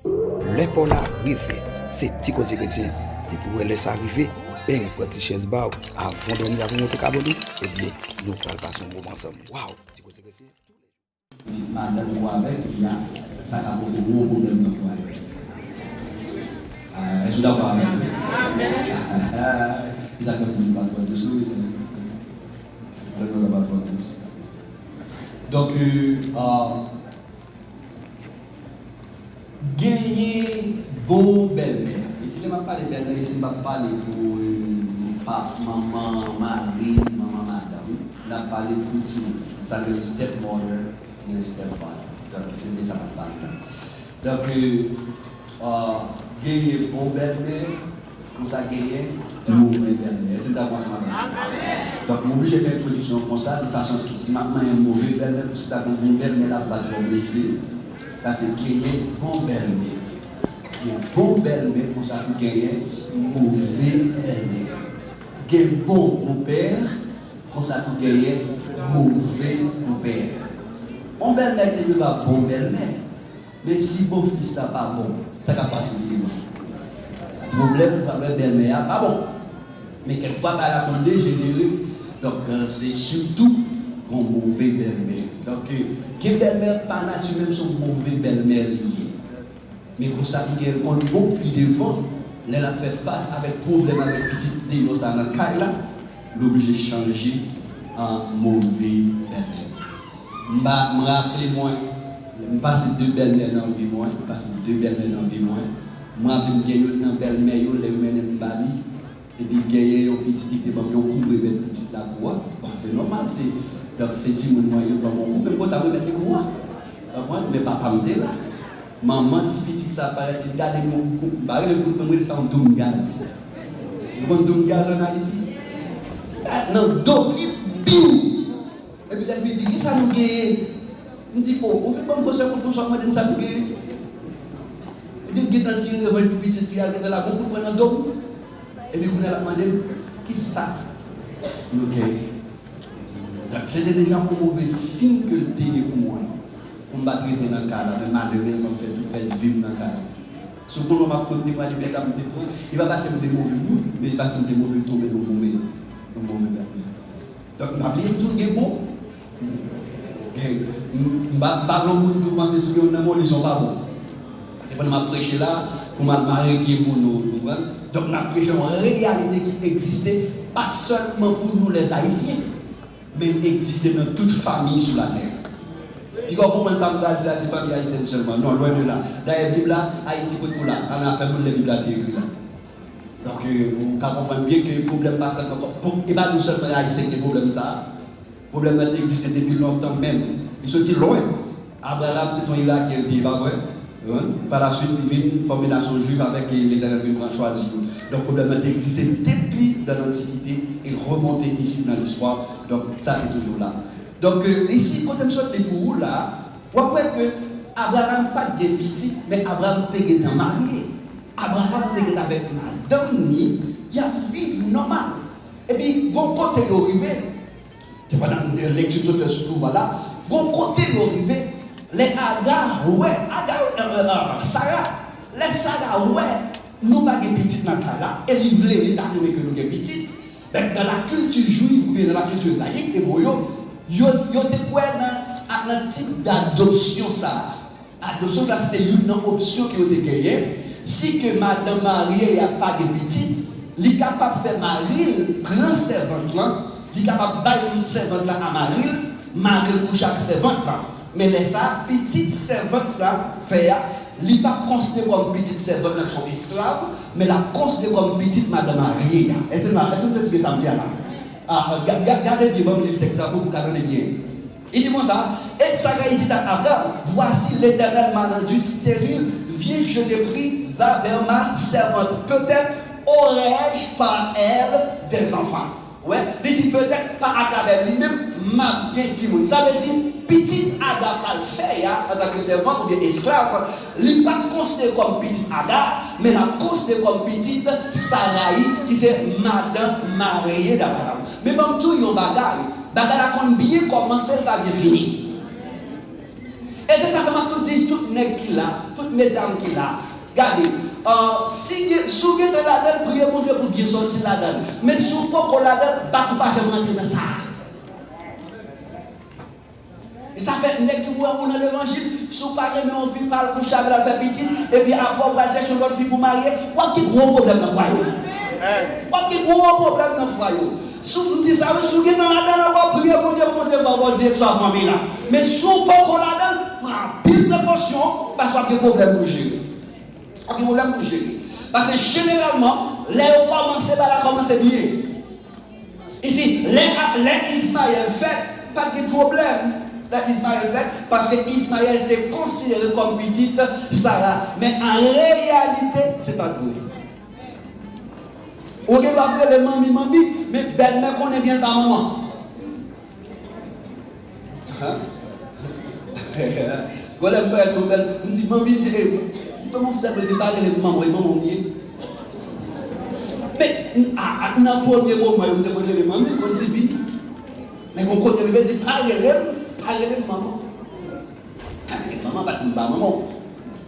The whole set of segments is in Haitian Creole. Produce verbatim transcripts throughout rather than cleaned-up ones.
Lè pa w la rive, se Ti Koze Kretyen. Depi w wè lè sa rive, beny, pran ti chèz ba w, avan w dòmi, avan w monte kab ou, ebyen, nou pral pase yon moman ansanm. Waw, Ti Koze Kretyen. Pitit madanm ou avèk li a, sa ka pote gwo pwoblèm nan fwaye. Ah, èske w dakò avèk mwen? Sa fè pou nou pa twò dous, wi, se, se, se, sa pa twò dous. Donk, euh, ah, genyen bon bèlmè. E si lè m ap pale bèlmè, isi m p ap pale pou, euh, pa, manman mari, manman madanm. N ap pale pou timoun. Sa rele stepmother, men stepfather. Donk, se de sa n ap pale la. Donk, euh, euh, genyen bon bèlmè, konsa genyen move bèlmè. Èske n dakò ansanm avè m? Donk, m oblije fè entwodiksyon konsa, de fason si, si m ap manyen move bèlmè, pou si ta gen bon bèlmè la, pou pa twò blese, paske genyen bon bèlmè. Gen bon bèlmè, konsa tou genyen move bèlmè. Gen bon bopè, konsa tou genyen move bopè. On bèlmè ki te dwe ba bon bèlmè, men si bofis la pa bon, sa k ap pase li devan? Pwoblèm, pwoblèm bèlmè a pa bon. Men kèk fwa, bagay la konn dejenere. Donk, euh, se sitou yon move bèlmè. Donk, euh, gen bèlmè pa nati menm se yon move bèlmè li ye. Men konsa tou gen l konn bon pi devan, lè l ap fè fas avèk pwoblèm avèk pitit deyò sa nan kay la, l oblije chanje an move bèlmè. M pa, m raple mwen, m pase de bèlmè nan vi mwen, m pase de bèlmè nan vi mwen. M raple m gen youn nan bèlmè yo, lè yo mennen m ba li, epi genyen yon pitit ki te ban m yon kou remèt pitit la kou a. Bon, se nòmal, se, donk, se timoun mwen yo ban m yon kou, men m kontan remèt li kou a. Konprann? Men papa m te la. Manman ti pitit sa parèt, li gade m yon kou, m pa rele l kout pwen, m rele sa yon doum gaz. Ou konn doum gaz ann Ayiti? Nan do m, li biw! Epi lè l vin di, "Kisa nou genyen?" M di, "O, ou vin ban m gwosè kout pwen, w ap mande m sa nou genyen?" Epi l gentan tire revanj pou pitit li a, l gentan la gon kout pwen nan do m. Epi kounye a l ap mande m, "Kisa nou genyen?" Donk, se te deja yon move siy ke l te ye pou mwen, pou m pa t rete nan kay la, men malerezman, m fè tout rès vi m nan kay la. Si w konn lè m ap fout, te pran, men sa m te pran, e pa paske m te move moun, men e paske m te move tonbe nan yon move, yon move bèlmè. Donk, m pa bliye m tou gen bon. Gen, m, m pa, m pa vle yon moun tou panse si yon nan moli, si yon pa bon. Se pandan m ap preche la, pou m al mare pye moun, ou konprann? Donk, n ap preche yon reyalite ki egziste, pa sèlman pou nou, lèzayisyen, men egziste nan tout fanmi sou latè. Piga w konprann sa m pral di la, se fanmi ayisyèn sèlman. Non, lwen de la. Dayè, Bib la, Ayiti potko la, pa nan afè moun lè Bib la te ekri la. Donk, euh, ou ka konprann byen ke pwoblèm pa sèlman, bon, e pa nou sèlman Ayisyen ki gen pwoblèm sa a. Pwoblèm nan te egziste depi lontan menm. Li soti lwen. Abraram se t on Irakyen li te ye, pa vre? Wi. Pa la swit, li vin fòme nasyon jwif avèk, e Letènèl vin pran chwazi yo. Donk, pwoblèm nan te egziste depi nan lantikite e l remonte isit nan listwa. Donk, sa te toujou la. Donk, euh, isi, kote m sot li pou ou la, w ap wè ke Abraram pa t gen pitit, men Abraram te gentan marye. Abraram te gentan avèk madanm ni, y ap viv nòmal. Epi, gon kote yo rive, se pandan lekti m sot fè sou Touba la, gon kote yo rive, lè Aga wè, Aga, euh, euh, euh, Sara, lè Sara wè nou pa gen pitit nan kay la, e li vle, li ta renmen ke nou gen pitit, men dans la culture juive oubyen dans la culture laïque, ebò yo, yo, yo te kwè nan, nan tip d'adoption sa a. Adopsyon sa, se te youn nan opsyon ke yo te genyen. Si ke madanm marye a pa gen pitit, li kapab fè mari l pran sèvant lan, li kapab bay sèvant lan a mari l, mari l kouche ak sèvant lan. Men lè sa a, pitit sèvant la fè a, li p ap konsidere kòm pitit sèvant lan ki se yon esklav, men l ap konsidere kòm pitit madanm marye a. Èske n, èske n sezi byen sa m di a la? Ah, ga-, ga-, gade byen, ban m li tèks la pou, pou w ka tande byen. Li di konsa, et Saraï dit à Abraham, voici, l'Éternel m'a rendu stérile, viens que je t'ai pris, va vers ma servante, peut-être aurai-je par elle des enfants. Wè, li di, petèt pa atravè li menm, m ap gen timoun. Sa vle di, pitit Aga pral fè a, antanke sèvant oubyen esklav, li p ap konsidere kòm pitit Aga, men l ap konsidere kòm pitit Sarayi, ki se madanm marye d Abraram. Men ban m di w yon bagay, bagay la konn byen kòmanse, l pa byen fini. E se sa fè m ap tou di tout nèg ki la, tout medam ki la, gade, euh, si gen, si w gentan ladan l, priye Bondye pou w byen sòti ladan l. Men si w poko ladan l, bat ou pa janm rantre nan sa a. E sa fè nèg ki wè ou nan levanjil, si w pa renmen yon fi, pa al kouche avè l, al fè pitit, epi apre w pral chèche yon lòt fi pou marye, w ap gen gwo pwoblèm nan fwaye w. W ap gen gwo pwoblèm nan fwaye w. Si w, m di sa wi, si w gentan ladan l ankò, priye Bondye pou Bondye ba w direksyon a fanmi la. Men si w poko ladan l, pran anpil prekosyon, paske w ap gen pwoblèm pou jere. W ap gen pwoblèm pou jere. Paske jeneralman, lè yo kòmanse, bagay la kòmanse byen. Isi, lè, lè Izmayèl fèt, pa t gen pwoblèm. Lè Izmayèl fèt, paske Izmayèl te konsidere kòm pitit Sara. Men an reyalite, se pa t vre. Ou gen dwa ap rele manmi, manmi, men bèlmè konnen byen l pa manman. Gon lè m parèt sou bèl, m di, "Manmi," di, "E, li ban m yon sèl," li di, "Pa rele m manman, e manman w m ye." Men, a, a, nan premye moman yo, m te konn rele manmi, m konn di, "Vini." Men gon kote rive di, "Pa rele m, pa rele m manman." Pa rele m manman, paske m pa manman w.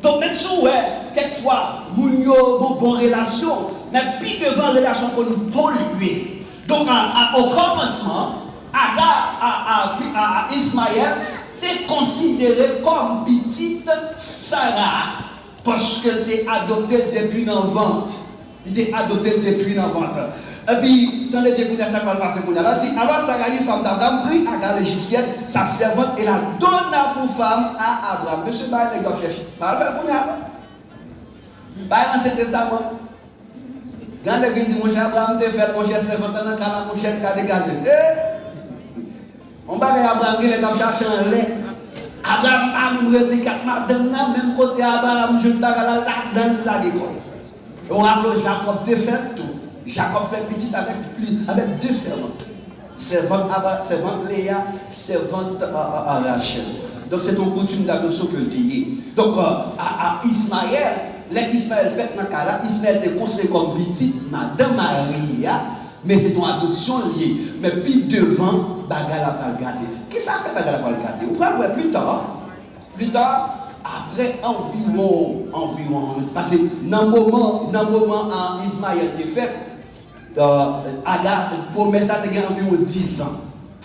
Donk, menm si w wè, kèk fwa, moun yo gon bon relasyon, men pi devan, relasyon konn polye. Donk, a, a, o kòmansman, Aga, a, a, a, a Izmayèl te konsidere kòm pitit Sara, paske l te adopte l depi nan vant. Li te adopte l depi nan vant. Epi, tande byen kounye a sa k pral pase kounye a. L ap di, Alors Saraï, femme d'Abraham, prit Agar l'Égyptienne, sa servante, et la donna pour femme à Abraham. Mesye, bay nèg yo ap chèche. Pa al fè l kounye a, non. Bay Ansyen Testaman. Gade vin di, monchè, Abraham te fè l, monchè, sèvant lan nan kay la, monchè, ka degaje l. Eh! Yon bagay Abraham genlè t ap chache anlè. Abraham pa menm replike ak madanm nan, menm kote Abraham jwenn bagay la, ladan l lage kò l. E w raple w, Jakòb te fè l tou. Jakòb fè pitit avèk pli, avèk de sèvant. Sèvant Aba-, sèvant Leya, sèvant, euh, euh, euh, Rachèl. Donk, se te yon koutim dadopsyon ke l te ye. Donk, euh, a, a Ismayèl, lè Ismayèl fèt nan kay la, Ismayèl te konsidere kòm pitit madan marye a, men se te yon adopsyon l ye. Men pi devan, bagay la pral gate. Kisa fè bagay la pral gate? Ou pral wè pita, pita, apre anviwon, anviwon, paske nan moman, nan moman, a, Ismayèl te fèt, Euh, Aga, pwomès la te gen anviwon diz an.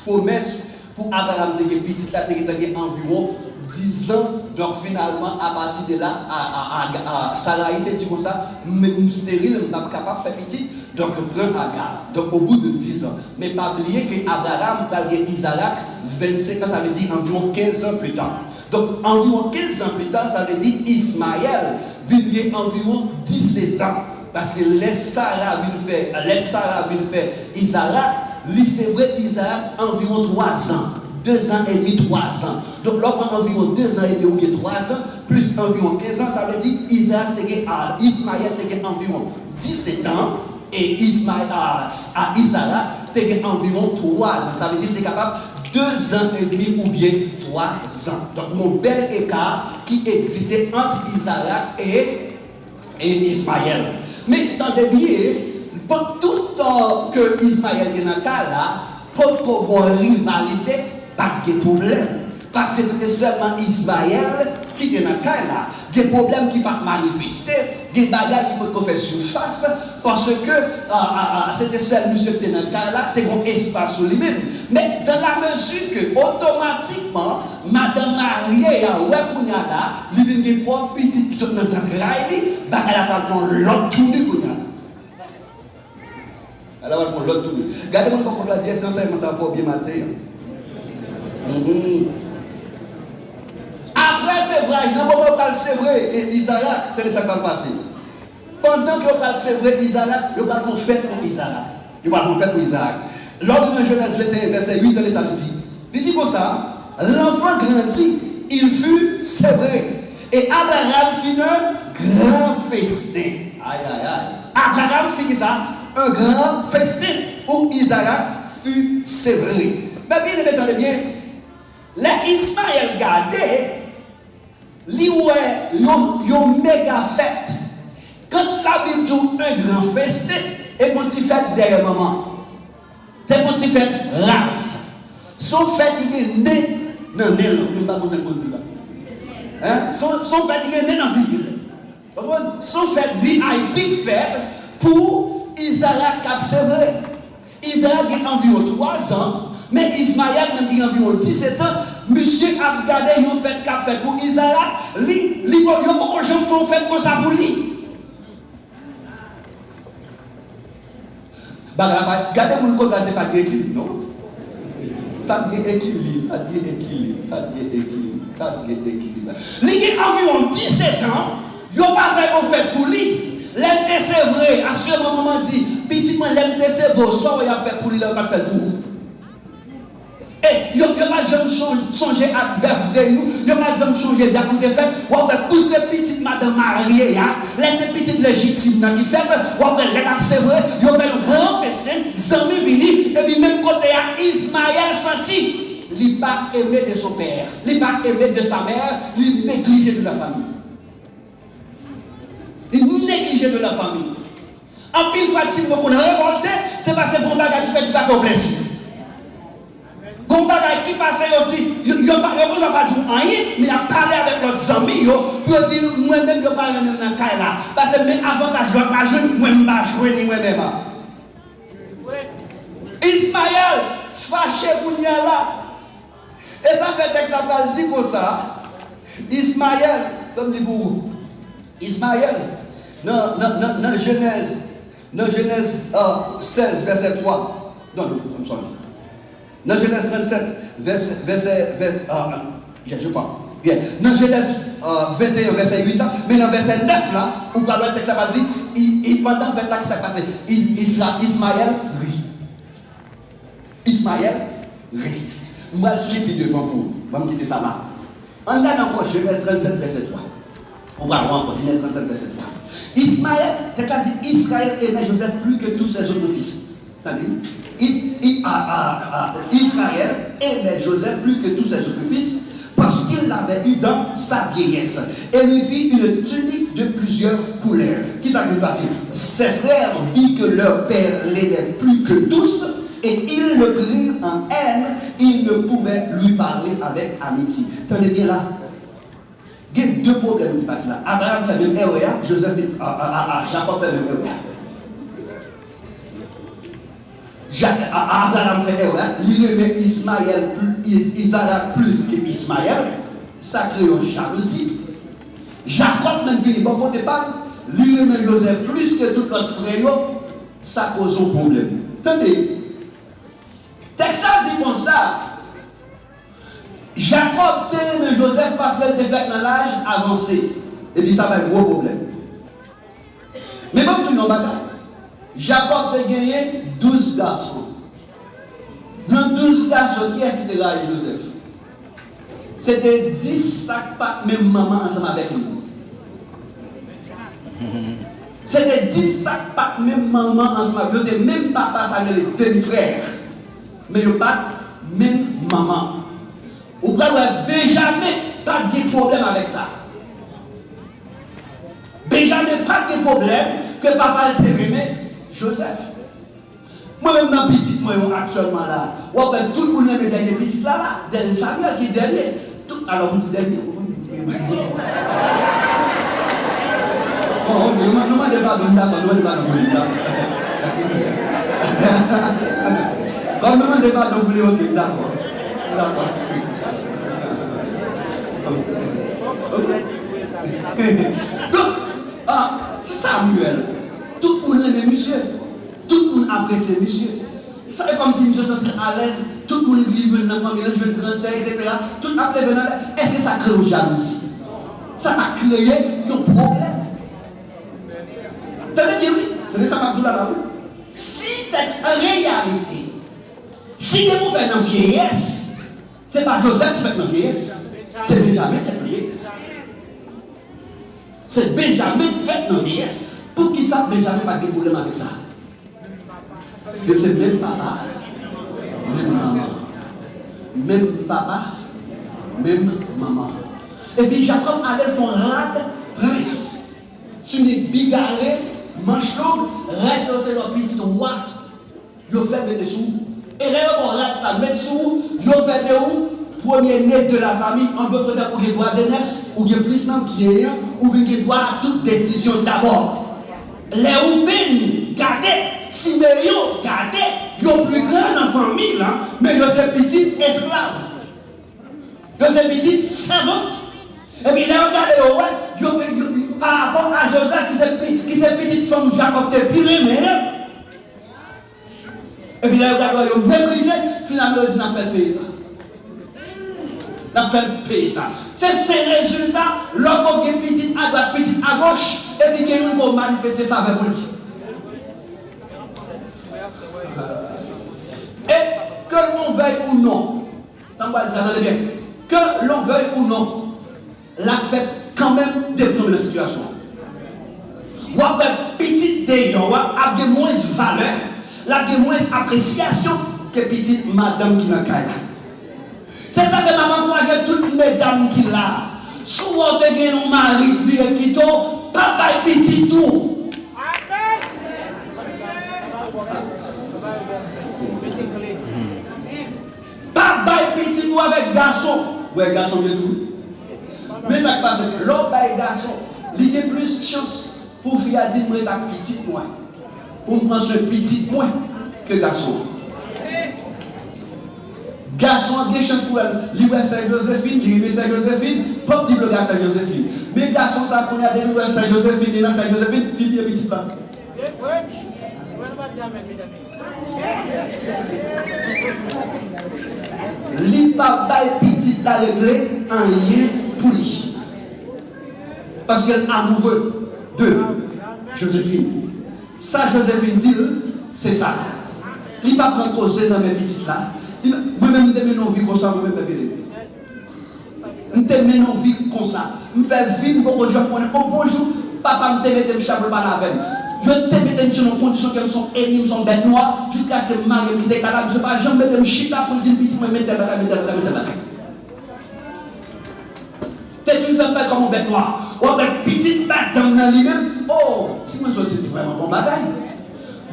Pwomès pou Abraram te gen pitit la te gentan gen anviwon diz an. Donk, finalman, apati de la, a, a, a, a, Sarayi te di konsa, "M, m steril, m p ap kapab fè pitit. Donk, pran Aga." Donk, au bout de dix ans. Men pa bliye ke Abraram pral gen Izarak vennsenk an, sa vle di anviwon kenz an pita. Donk, anviwon kenz an pita, sa vle di Ismayèl vin gen anviwon disèt an. Paske lè Sara vin fè, lè Sara vin fè Izarak, li sevre Izarak anviwon twa zan, de zan edmi, twa zan. Donk, lè w pran anviwon de zan edmi oubyen twa zan, plis anviwon kenz an, sa vle di Izarak te gen, a, Ismayèl te gen anviwon disèt an, e Isma-, a, a, Izarak te gen anviwon twa zan. Sa vle di li te kapab de zan edmi oubyen twa zan. Donk, yon bèl eka ki egziste ant Izarak e e Ismayèl. Men tande byen, pandan tout tan ke Ismayèl te nan kay la, potko gon rivalite, pa t gen pwoblèm. Paske se te sèlman Ismayèl ki te nan kay la. Gen pwoblèm ki pa t manifeste, gen bagay ki potko fè sifas, paske, a, a, a, se te sèl misye ki te nan kay la, te gon espas sou li menm. Men, dans la mesure que, otomatikman, madanm marye a wè kounye a la, li vin gen pwòp pitit ki sot nan zantray li, bagay la pral pran yon lòt touni kounye a la. Bagay la pral pran yon lòt touni. Gade moun bò kote a di, "Èske ansèyman sa a fè w byen maten an?" Mhm. Apre sevraj, nan moman yo pral sevre, e, Izarak, tande sa k pral pase. Pandan ke yo pral sevre Izarak, yo pral fè yon fèt pou Izarak. Yo pral fè yon fèt pou Izarak. Lè w li nan Jenèz venteyen, vèsè uit, tande sa li di. Li di konsa, "L'enfant grandit, il fut sevré, et Abraham fit un grand festin." Ay, ay, ay. Abraham fit kisa? Un grand festin, où Isaac fut sevré. Men byeneme, tande byen. Lè Ismayèl gade, li wè yon, yon mega fèt. Kan Labib di w un grand festin, e gon ti fèt dèyè manman. Se gon ti fèt raz. Se yon fèt ki gen nen nan nen l. Ou menm pa konn sa m konn di la. Hein? Se yon, se yon fèt rennen nan vil. Konprann? Se yon fèt V I P k fèt pou Izarak k ap sevre. Izarak gen anviwon twa zan, men Ismayèl menm ki gen anviwon disèt an, misye ap gade yon fèt k ap fèt pou Izarak, li, li, yo poko janm fè yon fèt konsa pou li. Bagay la pa, gade moun kote a di pa t gen ekilib, non? Pa t gen ekilib, pa t gen ekilib, pa t gen ekilib, pa t gen ekilib. Li gen anviwon disèt an, yo pa fè yon fèt pou li. Lè l te sevre, asirèman manman di, pitit mwen, lè m te sevre w, sa w wè y ap fè pou li la, yo pa t fè l pou ou. E yo, yo pa janm chon-, sonje ak birthday ou, yo pa janm sonje dat ou te fèt. W ap wè kou se pitit madanm marye a, lè se pitit lejitim nan ki fèt, w ap wè lè l ap sevre, yo fè yon gran festen, zanmi vini, epi menm kote a, Ismayèl santi li pa aimé de son père, li pa aimé de sa mère, li neglige de la famille. Li neglige de la famille. Anpil fwa, timoun yo konn revòlte, se paske gon bagay ki fèt ki pa fè yo plezi. Gon bagay ki pase yo si, yo, yo pa, yo konn pa di w anyen, men y ap pale avèk lòt zanmi yo, pou yo di, mwen menm yo pa renmen m nan kay la. Paske men avantaj lòt la jwenn, mwen m pa jwenn li mwen menm. Ismayèl fache kounye a la. E sa fè tèks la pral di konsa, Ismayèl, ban m li pou ou. Ismayèl, nan, nan, nan, nan Jenèz, nan Jenèz, euh, sèz, vèsè twa. Non, non, I'm sorry. Nan Jenèz trannsèt, vèsè, vèsè, vè-, euh, yeah, je crois. Yeah. Nan Jenèz, euh, venteyen, vèsè uit la, men nan vèsè nèf la, ou pral wè tèks la pral di, i, i, pandan fèt la, ki sa k pase? I, Isra-, Ismayèl ri. Ismayèl ri. M pral sou li pi devan pou ou. Ban m kite sa la. Ann gade ankò Jenèz trannsèt, vèsè twa. Ou pral wè ankò Jenèz trannsèt, vèsè twa. Ismayèl, tèks la di, Israël aimait Joseph plus que tous ses autres fils. Tande? Is-, i-, a, a, a, Israël aimait Joseph plus que tous ses autres fils, parce qu'il l'avait eu dans sa vieillesse, et lui fit une tunique de plusieurs couleurs. Ki sa ki pase? Ses frères virent que leur père l'aimait plus que tous, et ils le prirent en haine, ils ne pouvaient lui parler avec amitié. Tande byen la. Gen de pwoblèm ki pase la. Abraham fè menm erè a, Joseph, a, a, a, a, Jakòb fè menm erè a. Ja-, a, a, Abraham fè erè a, li renmen Ismayèl pli-, Is-, Izarak plis ke Ismayèl, sa kreye yon jalouzi. Jakòb menm vini bò kote pa l, li renmen Jozèf plis ke tout lòt frè yo, sa koze yon pwoblèm. Tande, tèks la di konsa, Jakòb te renmen Jozèf paske l te fèt nan laj avanse. Epi sa bay gwo pwoblèm. Men ban m di w yon bagay. Jakòb te genyen douz gason. Nan douz gason, kiyès ki te rayi Jozèf? Se te dis sa k pa t menm manman ansanm avèk li. Se te dis sa k pa t menm manman ansanm avèk li. Yo te menm papa, sa rele demi frè. Men yo pa t menm manman. Ou pral wè Benjamen pa t gen pwoblèm avèk sa. Benjamen pa t gen pwoblèm ke papa l te renmen Jozèf. Mwen menm nan pitit mwen yo aktyèlman la, w ap wè tout moun renmen dènye pitit la la, dènye Samuel ki dènye. Tout, alò m di dènye. Bon, ok, nou, nou mande padon, m dakò, nou mande padon pou li, m dakò. Kòm nou mande padon pou li, ok, m dakò. M dakò. Ok. Donk, ah, ti Samuel, tout moun renmen misye. Tout moun apresye misye. Sa e kòmsi misye santi l alèz, tout moun li jwenn nan fanmi l, jwenn gran sè, etsetera. Tout ap leve nan lè. Èske sa kreye yon jalouzi? Sa ta kreye yon pwoblèm. Tande byen, wi. Tande sa m ap di w la, la, wi. Si tèks an reyalite, si gen pwoblèm nan vyeyès, se pa Jozèf ki fèt nan vyeyès. Se Benjamen ki fèt nan vyeyès. Se Benjamen ki fèt nan vyeyès. Poukisa Benjamen pa t gen pwoblèm avèk sa? Yo se menm papa, menm manman. Menm papa, menm manman. Epi Jakòb ale l fè yon rad prens. Tinik bigare, manch long, rad sa yo se lè pitit wa yo fè mete sou ou. E lè yo ba w rad sa, met sou ou, yo fè de ou Premye ne de la fami, an dòt tèm, ou gen dwa de nès, ou gen plis nan byen an, ou vin gen dwa a tout desizyon dabò. Lè Wouben gade, Simeyon gade, yo pli gran nan fanmi lan, men yo se pitit esklav. Yo se pitit sèvant. Epi lè yo gade, yo wè, yo, yo, pa rapò a Jozèf, ki se pi, ki se pitit fanm Jakòb te pi renmen an. Epi lè yo gade, yo meprize, finalman yo di, "N ap fè l peye sa. N ap fè l peye sa." Se, se rezilta lè w gen pitit adwat, pitit agoch, epi gen youn ke w manifeste favè pou li. E ke l on vèy ou non, Sa m pral di la, tande byen. Ke l on vèy ou non, l ap fèt kanmenm depi w tonbe nan sitiyasyon an. W ap wè pitit deyò a ap gen mwens valè, l ap gen mwens apresyasyon ke pitit madanm ki nan kay la. Se sa fè m ap ankouraje tout medam ki la. Si w wè w te gen yon mari k vire kite w, pa bay pitit ou. Pa bay pitit ou avèk gason. Ou wè gason gen tou. Men sa k pase, lè w bay gason, li gen plis chans pou fi a di, "M ret ak pitit mwen, pou m pran swen pitit mwen," ke gason an. Gason an gen chans pou wè l, li wè sè Josephine, li renmen sè Josephine, pòp li vle gade sè Josephine. Men gason sa kounye a, depi l wè sè Josephine, li nan sè Josephine, li bliye pitit la. Li pa bay pitit la regle anyen pou li. Paske l amoureux de Josephine. Sa Josephine di l, se sa. Li pa pran koze nan men pitit la. Li, mwen menm, m te mennen yon vi konsa, mwen menm, Bèbele. M te mennen yon vi konsa. M fè vi m poko janm konnen. On bon jou, papa m te mete m chita pou l pale avè m. Yo te mete m sou yon kondisyon ke m se yon enmi, m se yon bèt nwa, jiskaske m marye, m kite kay la. Misye pa janm mete m chita pou l di m, "Pitit mwen, men tèl bagay, men tèl bagay, men tèl bagay." Te toujou fè m pè kòm yon bèt nwa. W ap wè pitit madanm nan li menm, o, timoun yo di vrèman bon bagay.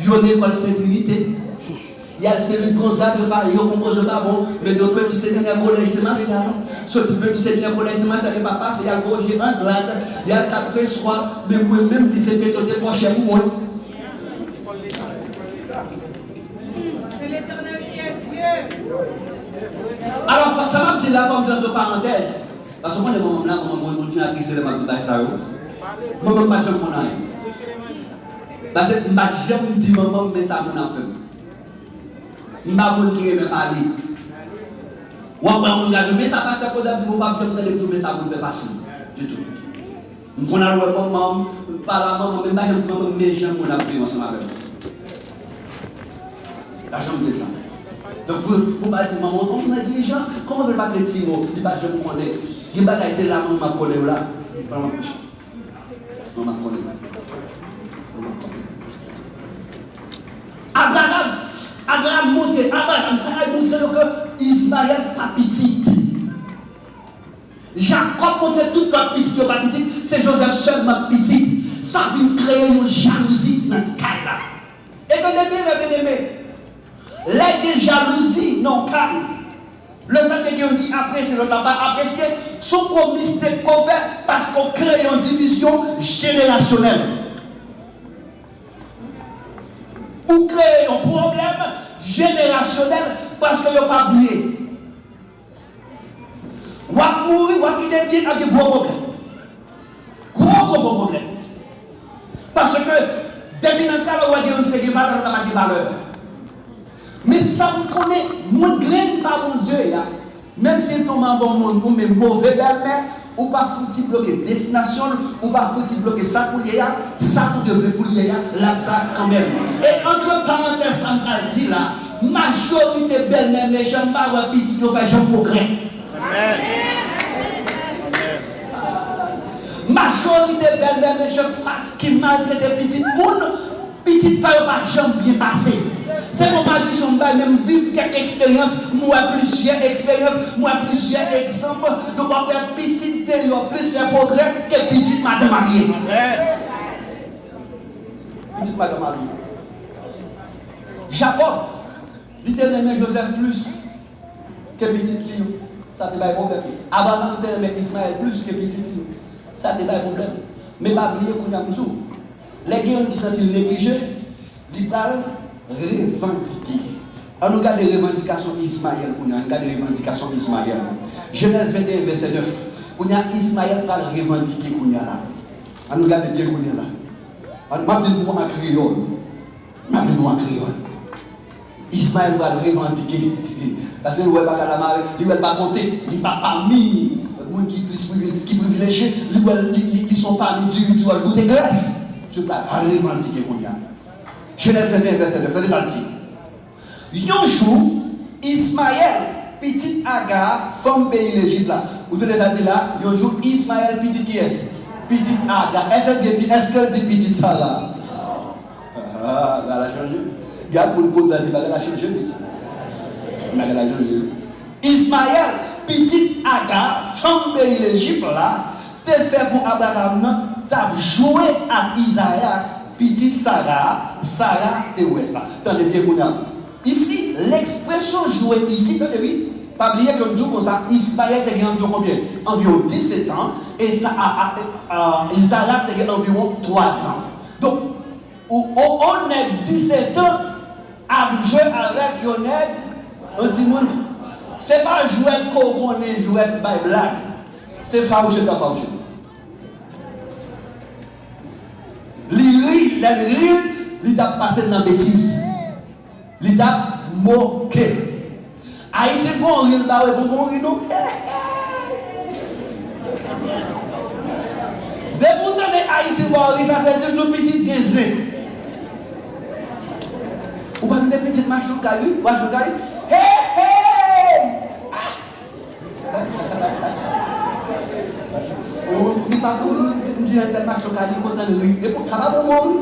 Yo lekòl Sen Trinite. Y al Sen Lik Gonzag, yo pa, yo konpoze yo pa bon, men yo peti se dènyè kolèj Sen Masyal. Soti peti se dènyè kolèj Sen Masyal, yo pa pase, y al Goje, Anglad, y al Katreswa, men mwen menm, lise Peti yo te twò chè pou mwen. Alò, sa m ap di la, fò m di antre parantèz. Paske w konnen manman m la, manman mwen, moun fin atris lè m ap di bagay sa yo. Manman m pa t janm konn anyen. Paske m pa t janm di manman m, men sa moun ap fè m. M pa moun ki renmen pale. W ap wè moun gade, men sa pastè Claude ap di, m pa p janm tande m di w, men sa moun fè fasil. Ditou. M konn al wè manman m, m pale a manman m, men m pa janm di manman m, men jan moun ap viv ansanm avè m. Pa janm di l sa. Donk, pou, pou m pa di manman, kòman nèg li jan, kòman fè l pa gen ti mo, li pa janm konnen. Gen bagay, se la manman m ap konnen yo la, li pa anpeche. Manman m ap konnen. Manman m ap konnen. Abraram, Abraram montre, Abraram, Saray montre yo ke Izmayèl pa pitit. Jakòb montre tout lòt pitit yo pa pitit, se Jozèf sèlman k pitit. Sa vin kreye yon jalouzi nan kay la. E tande byen, lè byeneme, lè gen jalouzi nan yon kay, lefètke gen youn ki apresye, lòt la pa apresye, se yon gwo mistek ke w fè, paske w kreye yon divizyon jenerasyonèl. Ou kreye yon pwoblèm jenerasyonèl paske yo pa bliye. W ap mouri, w ap kite byen, ap gen gwo pwoblèm. Gwo, gwo, gwo pwoblèm. Paske depi nan kay la, w wè gen youn ki te gen valè, lòt la pa t gen valè. Men sa m konnen, moun grenn pa Bondye a, menm si l tonbe anba yon moun, ou menm move bèlmè, ou pa fouti bloke destinasyon l, ou pa fouti bloke sa pou l ye a, sa Bondye vle pou l ye a, l ap sa kanmenm. E antre parantèz sa m pral di la, majorite bèlmè mechan, m pa wè pitit yo fè jan pwogrè. Majorite bèlmè mechan pa, ki maltrete pitit moun, pitit pa yo pa janm byen pase. Se bon madichon m bay, men m viv kèk eksperyans, m wè plizyè eksperyans, m wè plizyè egzanp. Donk, w ap wè pitit deyò plis fè pwogrè ke pitit madanm marye. Pitit madanm marye. Jakòb, li te renmen Jozèf plis ke pitit li yo. Sa te bay pwoblèm. Abraram te renmen Ismayèl plis ke pitit li yo. Sa te bay pwoblèm. Men pa bliye kounye a m di w, lè gen youn ki santi l neglije, li pral revandike. An nou gade revandikasyon Ismayèl kounye a. An nou gade revandikasyon Ismayèl. Jenèz venteyen, vèsè nèf. Kounye a, Ismayèl pral revandike kounye a la. An nou gade byen kounye a la. An, m ap li l pou w an kreyòl. M ap li l pou w an kreyòl. Ismayèl pral revandike. Paske li wè bagay la mare, li wè l pa konte, li pa pami moun ki plis privil-, ki privilejye, li wè l, li, li, li se yon pami diri ti wòch goute grès. Misye pral revandike kounye a. Jenèz venteyen, vèsè nèf, tande sa l di. Yon jou, Ismayèl, pitit Aga, fanm peyi Lejip la. Ou tande sa l di la? Yon jou, Ismayèl, pitit kiyès? Pitit Aga. Èske l di, èske l di pitit Sara? Ah, bagay la chanje. Gen moun koz la di bagay la chanje, pitit. Bagay la chanje. Ismayèl, pitit Aga, fanm peyi Lejip la, te fè pou Abraram nan, t ap jwe ak Izarak, pitit Sara a. Sara te wè sa. Tande byen kounye a. Isi, lekspresyon jwe isi, tande wi. Pa bliye ke m di w konsa, Ismayèl te gen anviwon konbyen? Anviwon disèt an, e sa, a, a, a, Izarak te gen anviwon twa zan. Donk, ou, on, on nèg disèt an ap jwe avèk yon nèg, yon timoun. Se pa jwèt ke w konnen, jwèt bay blag. Se fawouchèt k ap fawouchèt. Li ri, lè l ri, li t ap pase nan betiz. Li t ap moke. Ayisyen gon ri, l pa wè bon bon ri non. Depi w tande Ayisyen ba w ri, sa se di l tou pitit gen zen. Ou pa tande pitit mache yon kay, wi, mache yon kay. Hey, hey! Ah! Ou, li pa konn ri, pitit, m di entèl mache yon kay, li kontan ri. E pou, sa pa bon bon ri.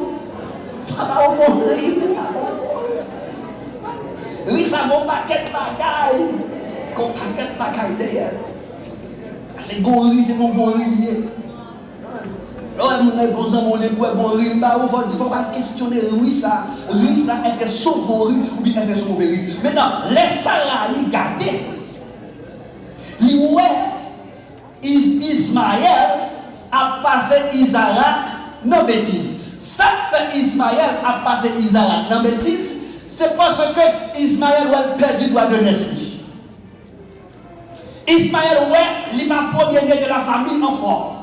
Sa pa bon bon ri, sa pa bon bon ri. Ri sa gon pakèt bagay. Gon pakèt bagay dèyè l. Se gon ri, se gon bon ri li ye. Lè w wè moun nan bon zanmi w, li kwè bon ri, m ba ou, fò w di, fò w al kesyone ri sa. Ri sa, èske se yon bon ri oubyen èske se yon move ri? Mentnan, lè Sarayi gade, li wè Is-, Ismayèl ap pase Izarak nan betiz. Sa k fè Ismayèl ap pase Izarak nan betiz, se paske Ismayèl wè l pèdi dwa de nès li. Ismayèl wè li pa premye-né de la famille ankò.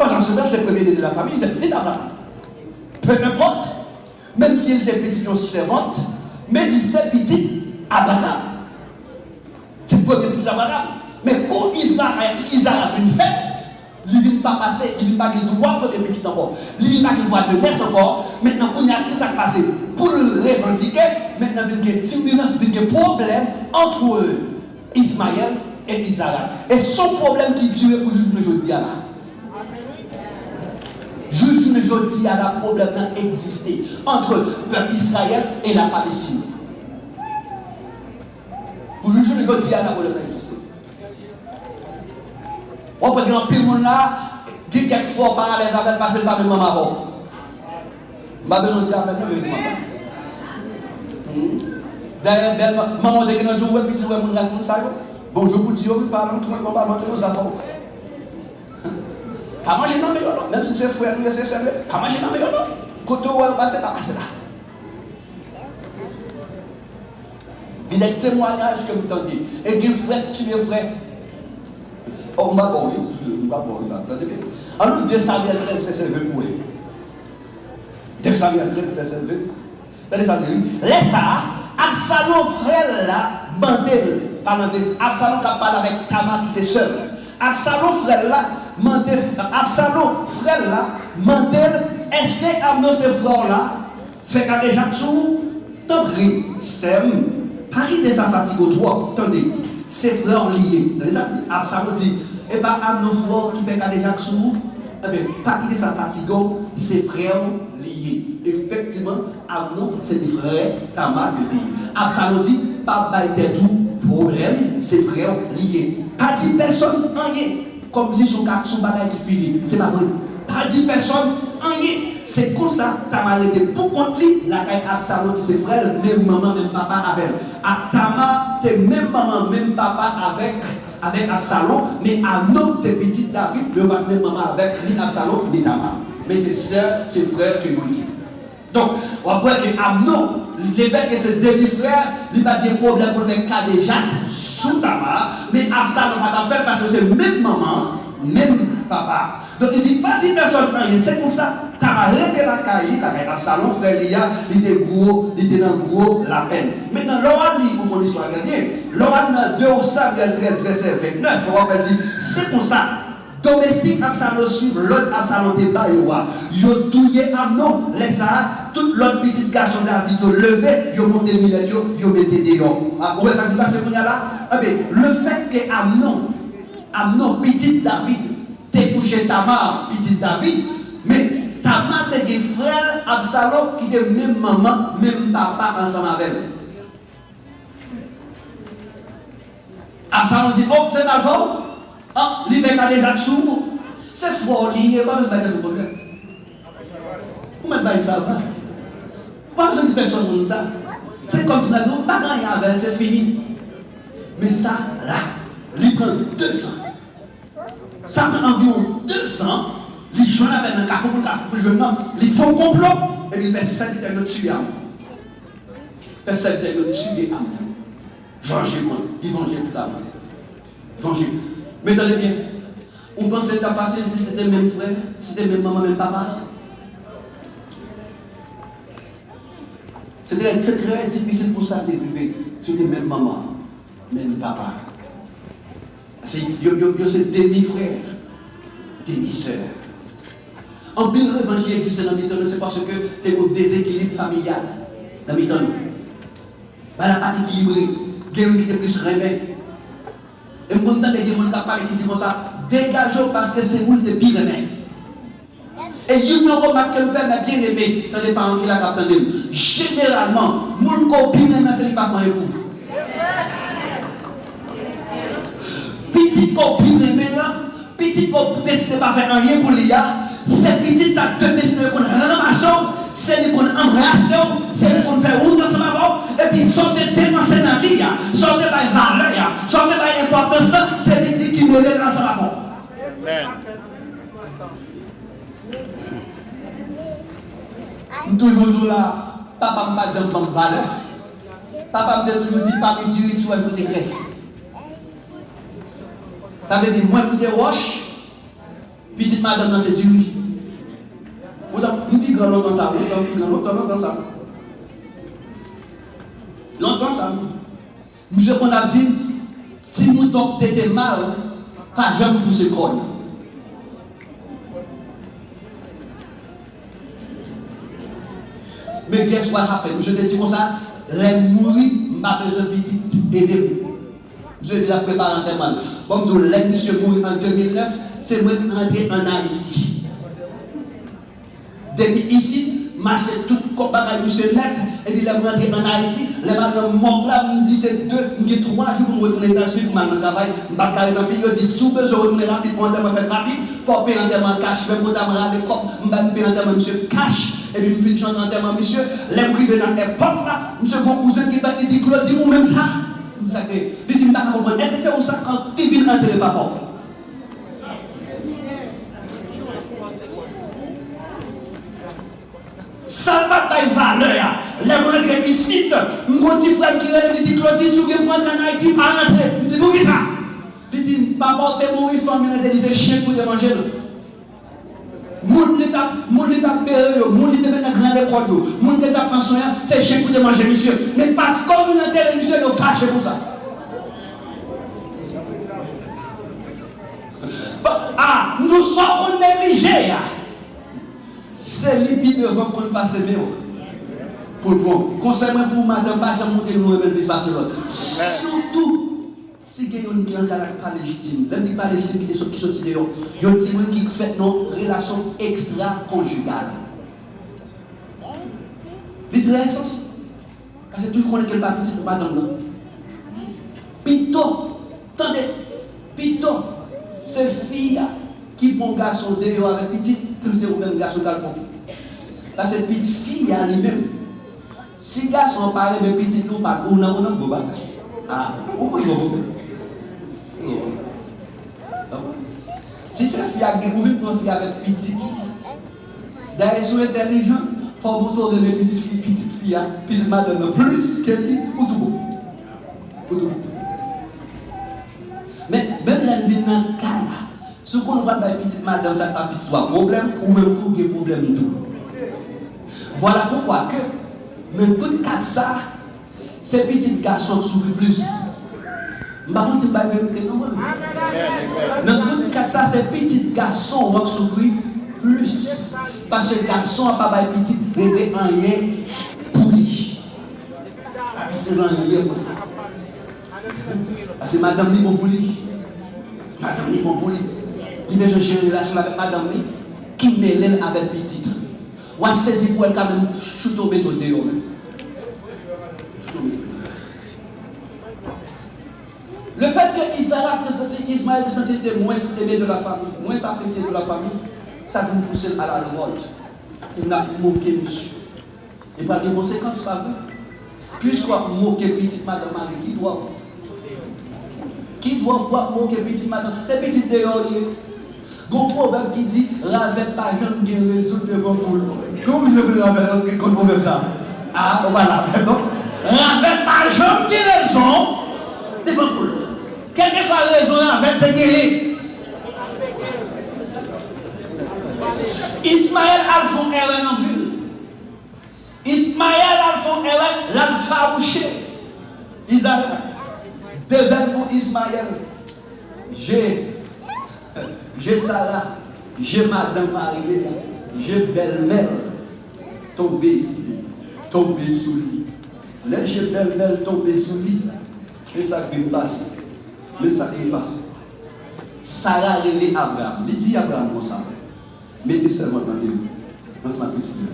Pandan se tan, se premye-né de la famille, se pitit Abraram. Peu importe, menm si li te pitit yon sèvant, men li se pitit Abraram. Se premye pitit Abraram. Men kou Izarak, Izarak vin fèt, li vin pa pase, li vin pa gen dwa premye pitit ankò. Li vin pa gen dwa de nès ankò. Mentnan, kounye a, kisa k pase? Pou l revandike, mentnan vin gen tibilans, vin gen pwoblèm ant Ismayèl e Izarak. E se yon pwoblèm ki dire pou jounen jodi a la. Jis jounen jodi a la, pwoblèm nan egziste ant pèp Izrayèl e la Palestin. Pou jounen jodi a la, pwoblèm nan egziste. W ap wè gen anpil moun la, gen kèk fwa w pa alèz avè l paske l pa menm manman avè w. M pa bezwen di amèn non, verite m ap bay. Hmm. Dayè, bèl ma-, manman w te gentan di w, wè pitit, wè moun ras moun sa yo. Bonjou pou di yo, wi, pa nan tronk konba vante non, sa fò. Pa manje nan men yo non, menm si se frè nou ye, se sè nou ye, pa manje nan men yo non. Kote w wè yo pase, pa pase la. Gen de temwayaj ke m tande. E gen frè k tiye frè. O, m pa ba w wi, m pa ba w wi, tande byen. Ann nou li de Samyèl trèz vèsè ven pou wè. De Samyèl trèz vèsè ven. Tande sa l di wi. Lè sa a, Absalon frè l la mande l, pa mande, Absalon k ap pale avèk Tama ki se sè l. Absalon frè l la mande, Absalon frè l la mande l, èske Amnon se frè w la? Fè kadejak sou ou. Tanpri, sè m, pa kite sa fatige w twòp. Tande, se frè w li ye. Tande sa l di, Absalon di, e pa Amnon frè w ki fè kadejak sou ou? Ebyen, pa kite sa fatige w, se frè w li ye. Efektivman, Amnon, se te frè Tama ke l te ye. Absalon di, pa bay tèt ou pwoblèm, se frè w li ye. Pa di pèsonn anyen. Kòmsi se yon ka, se yon bagay ki fini. Se pa vre. Pa di pèsonn anyen. Se konsa, Tama rete pou kont li, lakay Absalon ki se frè l, menm manman, menm papa avè l. Ak Tama te menm manman, menm papa avèk avèk Absalon, men Amnon te pitit David, men yo pa t menm manman avèk ni Absalon, ni Tama. Men se sè, se frè ke yo ye. Donk, w ap wè ke Amnon, lefètke se demi frè, li pa t gen pwoblèm pou l fè kadejak sou Tama, men Absalon pa t ap fè l paske se menm manman, menm papa. Donk, li di, pa di pèsòn anyen. Se konsa, Tama rete lakay li, lakay Absalon, frè li a, li te gwo, li te nan gwo lapenn. Mentnan, lè w al li, ou konn istwa a trè byen. Lè w al li nan de Samyèl trèz, vèsè vennèf, w ap wè di, se konsa, domestik Absalon suiv lòd Absalon te ba yo a. Yo touye Amnon. Lè sa a, tout lòt pitit gason David yo leve, yo monte milèt yo, yo mete deyò. A, ou wè sa ki pase kounye a la? Ebyen, lefètke Amnon, Amnon, pitit David, te kouche Tamar, pitit David, men Tamar te gen frè l, Absalon, ki te menm manman, menm papa ansanm avè l. Absalon di, "O, se sa l fè w? A, li fè kadejak sou ou? Se frè w li ye, ou pa bezwen bay tèt ou pwoblèm. Ou mèt bay sa va. Ou pa bezwen di pèsòn moun sa. Se kòmsi nan nou, pa gen anyen avè l, se fini." Men sa la, li pran dezan. Sa pran anviwon dezan, li jwenn avè l nan kafou pou kafou pou jwenn nan, li fè yon konplo, epi l fè sèvitè yo tiye Amnon. Fè sèvitè yo tiye Amnon. Vanje kont, li vanje kont Amnon. Vanje. Men tande byen, ou panse l t ap fasil si se te menm frè, si se te menm manman, menm papa? Se trè, se trè difisil pou sa te rive, si w te menm manman, menm papa. Paske yo, yo, yo se demi frè, demi sè. Anpil revanj ki egziste nan mitan nou, se paske te gen yon dezekilib familyal nan mitan nou. Bagay la pa t ekilibre, gen youn ki te plis renmen. E m konn tande gen moun k ap pale ki di konsa, "Degaje w paske se ou l te pi renmen." E youn nan remak ke m fè, mè byeneme, tande paran ki la k ap tande m. Jeneralman, moun ke w pi renmen an, se li k pa fè anyen pou ou. Pitit ke w pi renmen an, pitit ke w deside pa fè anyen pou li a, se pitit sa demen si yo konn ranmase w, se li konn anbrase w, se li konn fè wout ansanm avè w, epi sa w te depanse nan li a, sa w te bay valè a, sa w te bay enpòtans lan, se li di ki mele l ansanm avè w. Amen. M toujou di w la, papa m pa t janm ban m valè. Papa m te toujou di, "Pa mi diri, ti wè kote grès." Sa vle di, mwen, m se wòch, pitit madanm nan se diri. Poutan, m pi gran lontan sa, wi, m pi gran lontan, lontan sa. Lontan sa, wi. Misye konn ap di m, "Ti mouton k tete mal pa janm pouse kòn." Men guess what happened? Misye te di konsa, "Lè m mouri, m pa bezwen pitit ede m." Misye di l ap prepare antèman l. Bon, m di w, lè misye mouri an de mil nèf, se mwen k antre ann Ayiti. Depi isit, m achte tout kòb bagay misye nèt, epi lè m rantre ann Ayiti, lè m al nan mòg la, m di se de, m gen twa jou pou m retounen Etazini pou m al nan travay, m pa t ka ret anpil, yo di si w bezwen retounen rapid pou antèman fèt rapid, fò w peye antèman an kach, menm kote a m rale kòb, m bay m peye antèman misye kach, epi m fin chante antèman misye, lè m rive nan èpòt la, misye gen yon kouzen ki bat, li di, "Claudy, ou menm sa?" M di, "Sa k te?" Li di, "M pa ka konprann, èske se ou sa k te vin antere papa w?" Sa l pa t bay valè a. Lè m rantre isit, m gon ti frè m ki rele m, li di, "Claudy, si w gen pou rantre ann Ayiti, pa rantre." M di, "Poukisa?" Li di, "Papa w te mouri, fanmi l te di se chen k pou te manje l. Moun li t ap, moun li t ap bere yo, moun li te met nan gran lekòl yo, moun ki t ap pran swen an, se chen k pou te manje misye. Men paske w vin antere misye, yo fache pou sa." Bon, a, m di w sa w konn neglije a. Se li pi devan k konn pase men w pou l pran w. Konsèy mwen pou ou, madanm, pa janm montre youn ou renmen l plis pase lòt. Sitou si gen youn ki anka ak pa lejitim. Lè m di pa lejitim, ki te sot, ki soti deyò. Yon timoun ki fèt nan relasyon ekstrakonjigal. Li trè esansyèl. Paske toujou konnen ke l pa pitit pou madanm nan. Pito, tande, pito se fi a ki pran gason deyò avèk pitit, ke se ou menm gason k al pran fi. Paske pitit fi a li menm, si gason an pa renmen pitit li, ou pa, ou nan, ou nan gwo batay. A, ou konn gwo pwoblèm. Si se fi a gen, ou vin pran fi avèk pitit li. Dayè, si w entèlijan, fò w montre w renmen pitit fi, pitit fi a, pitit madanm nan plis ke li, ou tou bon. Ou tou bon. Men, menm lè n vin nan ka la, si w konn w pral bay pitit madanm sa k pa pitit ou a pwoblèm, ou menm tou w gen pwoblèm tou. Vwala poukwa ke, nan tout kat sa, se pitit gason k soufri plis. M pa konn si m bay verite non, mwen menm. Nan tout kat sa, se pitit gason w k soufri plis. Paske gason an pa bay pitit bebe anyen pou li. Pa pitit anyen pou li. Paske madanm li bon pou li. Madanm li bon pou li. Li bezwen jere relasyon l avèk madanm li, ki mele l avèk pitit. W a sezi pou wè l ka menm choute w mete w deyò menm. Choute w mete w deyò. Le fait que Isaac te santi, Ismaël te santi li te mwens eme de la fami, mwens apresye de la fami, sa vin pouse l a la revòlt. Li vin ap moke misye. E pral gen konsekans, pa vre? Piske w ap moke pitit madanm mari, ki dwa w? Ki dwa w pou w ap moke pitit madanm? Se pitit deyò w ye. Gon pwovèb ki di, ravèt pa janm gen rezon devan poul. Kòman w vle ravèt konn pwovèb sa? A, ou pa ravèt, non? Ravèt pa janm gen rezon devan poul. Kèlkeswa rezon ravèt te genyen. Ismayèl al fè yon erè nan vi l. Ismayèl al fè yon erè, l al fawouche Izarak. Devèl pou Ismayèl. Je, je Sara, je madanm marye a, je bèlmè l tonbe, tonbe sou li. Lè je bèlmè l tonbe sou li, men sa k vin pase. Men sa k vin pase. Sara rele Abraram. Li di Abraram konsa, mete sèvant lan deyò, ansanm ak pitit li yo.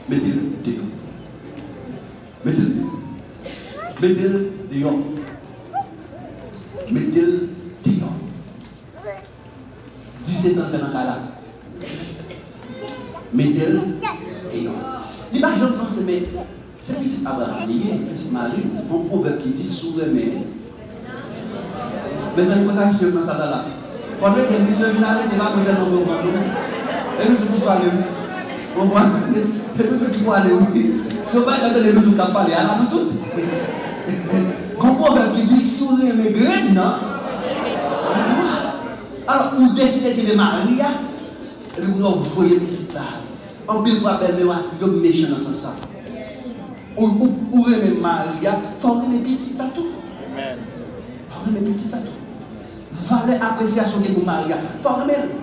Mete l deyò. Mete l deyò. Mete l deyò. Mete l deyò. Mete l deyò. Disetan fè nan kay la. Mete l deyò. Li pa janm panse, men se pitit Abraram li ye, pitit Mari. Gon pwovèb ki di, si w renmen. Mezanmi, mwen ka eseye nan sa la. Fò n rete, misye vin arete, pa mwen sèlman mwen pran nou. E nou tout ki pale, wi. Mwen pran, e nou tout ki pale, wi. Si w pa tande nou tout k ap pale, ala nou tout. Gon pwovèb ki di, si w renmen grenn nan, alò, ou deside kenbe mari a, epi kounye a w voye pitit la ale. Anpil fwa, bèlmè yo, yo mechan nan sans sa. Ou, ou, ou renmen mari a, fò w renmen pitit la tou. Fò w renmen pitit la tou. Valè apresyasyon gen pou mari a, fò w renmen l.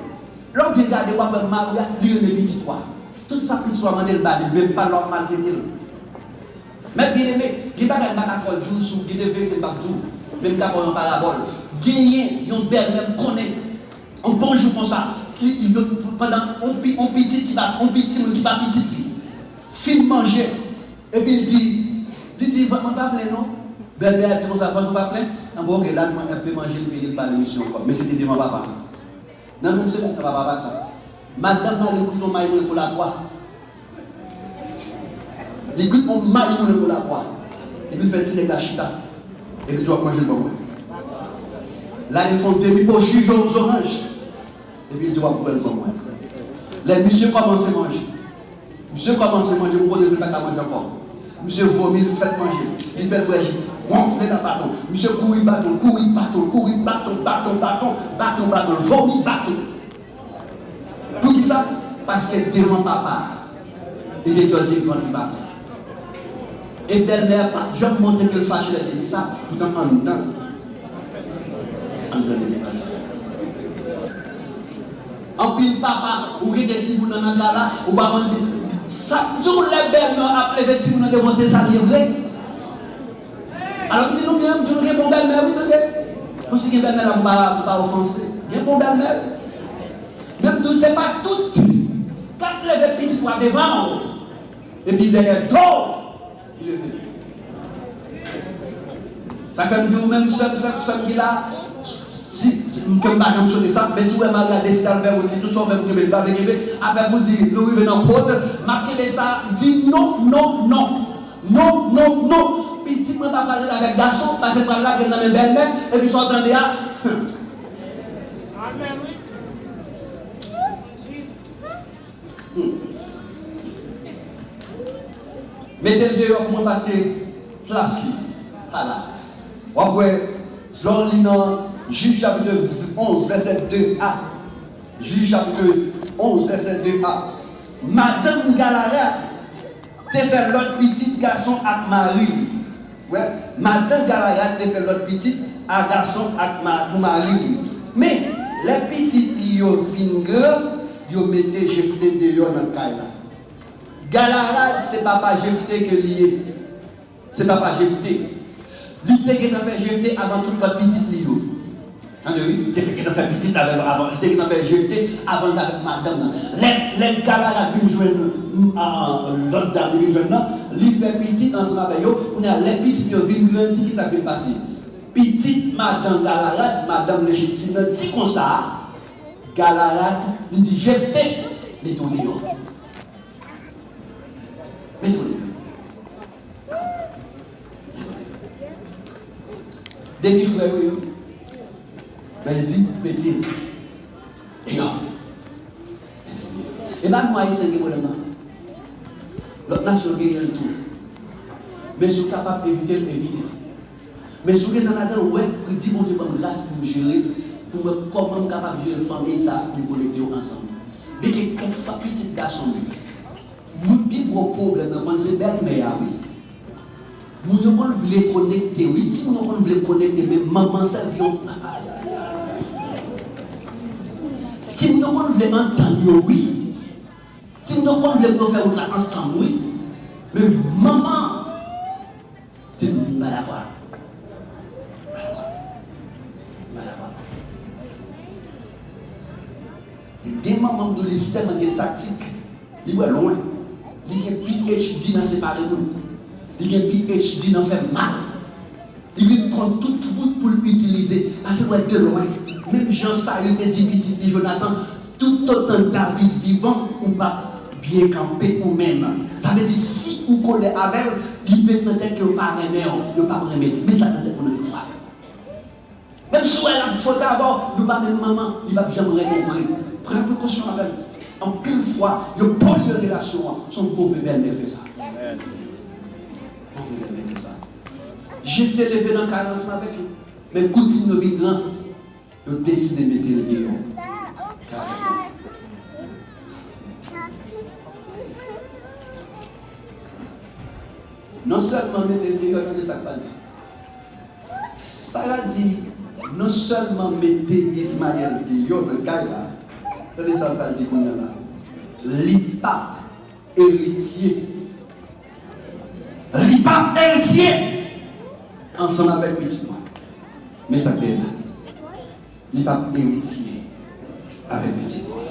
Lè w byen gade, w ap wè mari a, li renmen pitit ou a. Tout sa pitit ou a mande l ba li, menm pa lè w ap maltrete l. Mè byeneme, gen bagay m pa ka twò di w sou, gen de verite m p ap di w, men m ka ba w yon parabòl. Genyen yon bèlmè m konnen, yon bon jou konsa, li, li, yo, pandan yon pi-, yon pitit ki pa, yon pi-, timoun ki pa pitit li, fin manje, epi l di, li di, vant mwen pa plen non. Bèlmè a di konsa, vant ou pa plen? Anben, oke, la, mwen, epi manje, l vini, l pale misye ankò. Men se te devan papa. Nan menm semèn nan, papa pa t la. Madanm nan ale kwit yon mayi moulen pou lapwa. Li kwit yon mayi moulen pou lapwa. Epi l fè ti nèg la chita. Epi l di, w ap manje l ban mwen. L ale fè yon demi po ji zoranj. Epi l di, w ap bwè l ban mwen. Lè misye kòmanse manje, misye kòmanse manje pou kote l pa ka manje ankò. Misye vomi, l fèk manje. Li fè l bwè ji. Wonfle nan baton. Misye kouri baton, kouri baton, kouri baton, baton, baton, baton, baton, vomi baton. Poukisa? Paske devan papa a, li te djòzi vant li pa plen. E bèlmè a pa t janm montre ke l fache lè l te di sa, poutan anndan, anndan li te fache. Anpil papa, ou gen de timoun nan nan ka la, ou pa konn si sa k di w lè bèlmè ap leve timoun nan devan se sa l ye vre. Alò m di nou byen, m di nou gen bon bèlmè wi, tande. Pou si gen bèlmè la, m pa, m pa ofanse. Gen bon bèlmè wi. Men m di w se pa tout k ap leve pitit ou a devan w. Epi dèyè do w, li leve. Sa fè m di ou menm sè m, sè, sè m ki la, si, si, m, ke m pa janm swete sa, men si w wè mari a deside al fè wout li, tout sa w fè pou kenbe li, pa vle kenbe, afè pou di, nou rive nan kòd, m ap kenbe sa, di non, non, non. Non, non, non. Pitit mwen pa pral ret avèk gason, paske l pral lage l nan men bèlmè, epi sa w tande a. Hmm. Mete l deyò pou mwen, paske plas li pa la. W ap wè, lè w li nan Jij chapit onz, vèsè de a, Jij chapit onz, vèsè de a, madanm Galarad te fè lòt pitit gason ak mari li. Wè, madanm Galarad te fè lòt pitit a gason ak ma-, pou mari li. Men, lè pitit li yo fin gran, yo mete Jefte deyò nan kay la. Galarad se papa Jefte ke li ye. Se papa Jefte. Li te gentan fè Jefte avan tout lòt pitit li yo. Tande wi, li te fè, gentan fè pitit avè l avan. Li te gentan fè Jefte avan l t avèk madanm nan. Lè, lè Galarad vin jwenn, mm, a, lòt dam li vin jwenn nan, li fè pitit ansanm avè yo. Kounye a, lè pitit yo vin grandi, kisa k vin pase? Pitit madanm Galarad, madanm lejitim nan, di konsa, Galarad, li di Jefte, mete w deyò. Mete w deyò. Demi frè yo, yo. Men l di, mete l deyò. Mete l deyò. E pa nou Ayisyen gen pwoblèm nan. Lòt nasyon genyen l tou. Men si w kapab evite l, evite l. Men si w gentan ladan l, wè, di Bondye ban m gras pou m jere l, pou m wè kòman m kapab jere fanmi sa a, pou n konekte yo ansanm. Byen ke kèk fwa pitit gason m yo, moun pi gwo pwoblèm nan konn se bèlmè a, wi. Moun yo konn vle konekte, wi. Timoun yo konn vle konekte, men manman sèvi yo. Ay, ay, ay. Timoun yo konn vle antann yo, wi. Timoun yo konn vle pou yo fè wout la ansanm, wi. Men manman, timoun, m pa dakò. M pa dakò. M pa dakò. Se gen manman m di w li tèlman gen taktik. Li wè lwen. Li gen P H D nan separe moun. Li gen P H D nan fè mal. Li vin konn tout wout pou l itilize. Paske l wè de lwen. Menm jan Sayil te di pitit li Jonatan, toutotan David vivan, ou p ap byen kanpe ou menm. Sa vle di, si ou kole avè l, li met nan tèt ke yo pa renmen w, yo p ap renmen l. Men sa nan tèt moun nan defwa. Menm si w wè l ap fwote avè w, nou pa menm manman, li p ap janm renmen w vre. Pran prekosyon avè l. Anpil fwa, yo polye relasyon an. Se yon move bèlmè k fè sa. Move bèlmè k fè sa. Jefte leve nan kay la ansanm avèk yo. Men kou timoun yo vin gran, yo deside mete l deyò. Kay avèk yo. Non sèlman mete l deyò, tande sa k pral di. Sara di, non sèlman mete Izmayèl deyò nan kay la, tande sa l pral di kounye a la, li p ap eritye. Li p ap eritye ansanm avèk pitit mwen. Men sa k genyen la. Li p ap eritye avèk pitit mwen.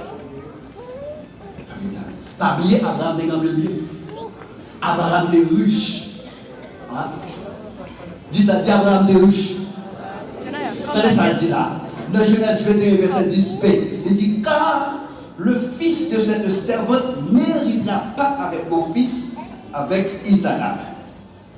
Pa bliye, Abraram te gen anpil byen. Abraram te rich. A? Di sa, di Abraram te rich. Tande sa l di la. Nan Jenèz venteyen, vèsè dis b, li di, car le fils de cette servante n'héritera pas avec mon fils, avec Isaac.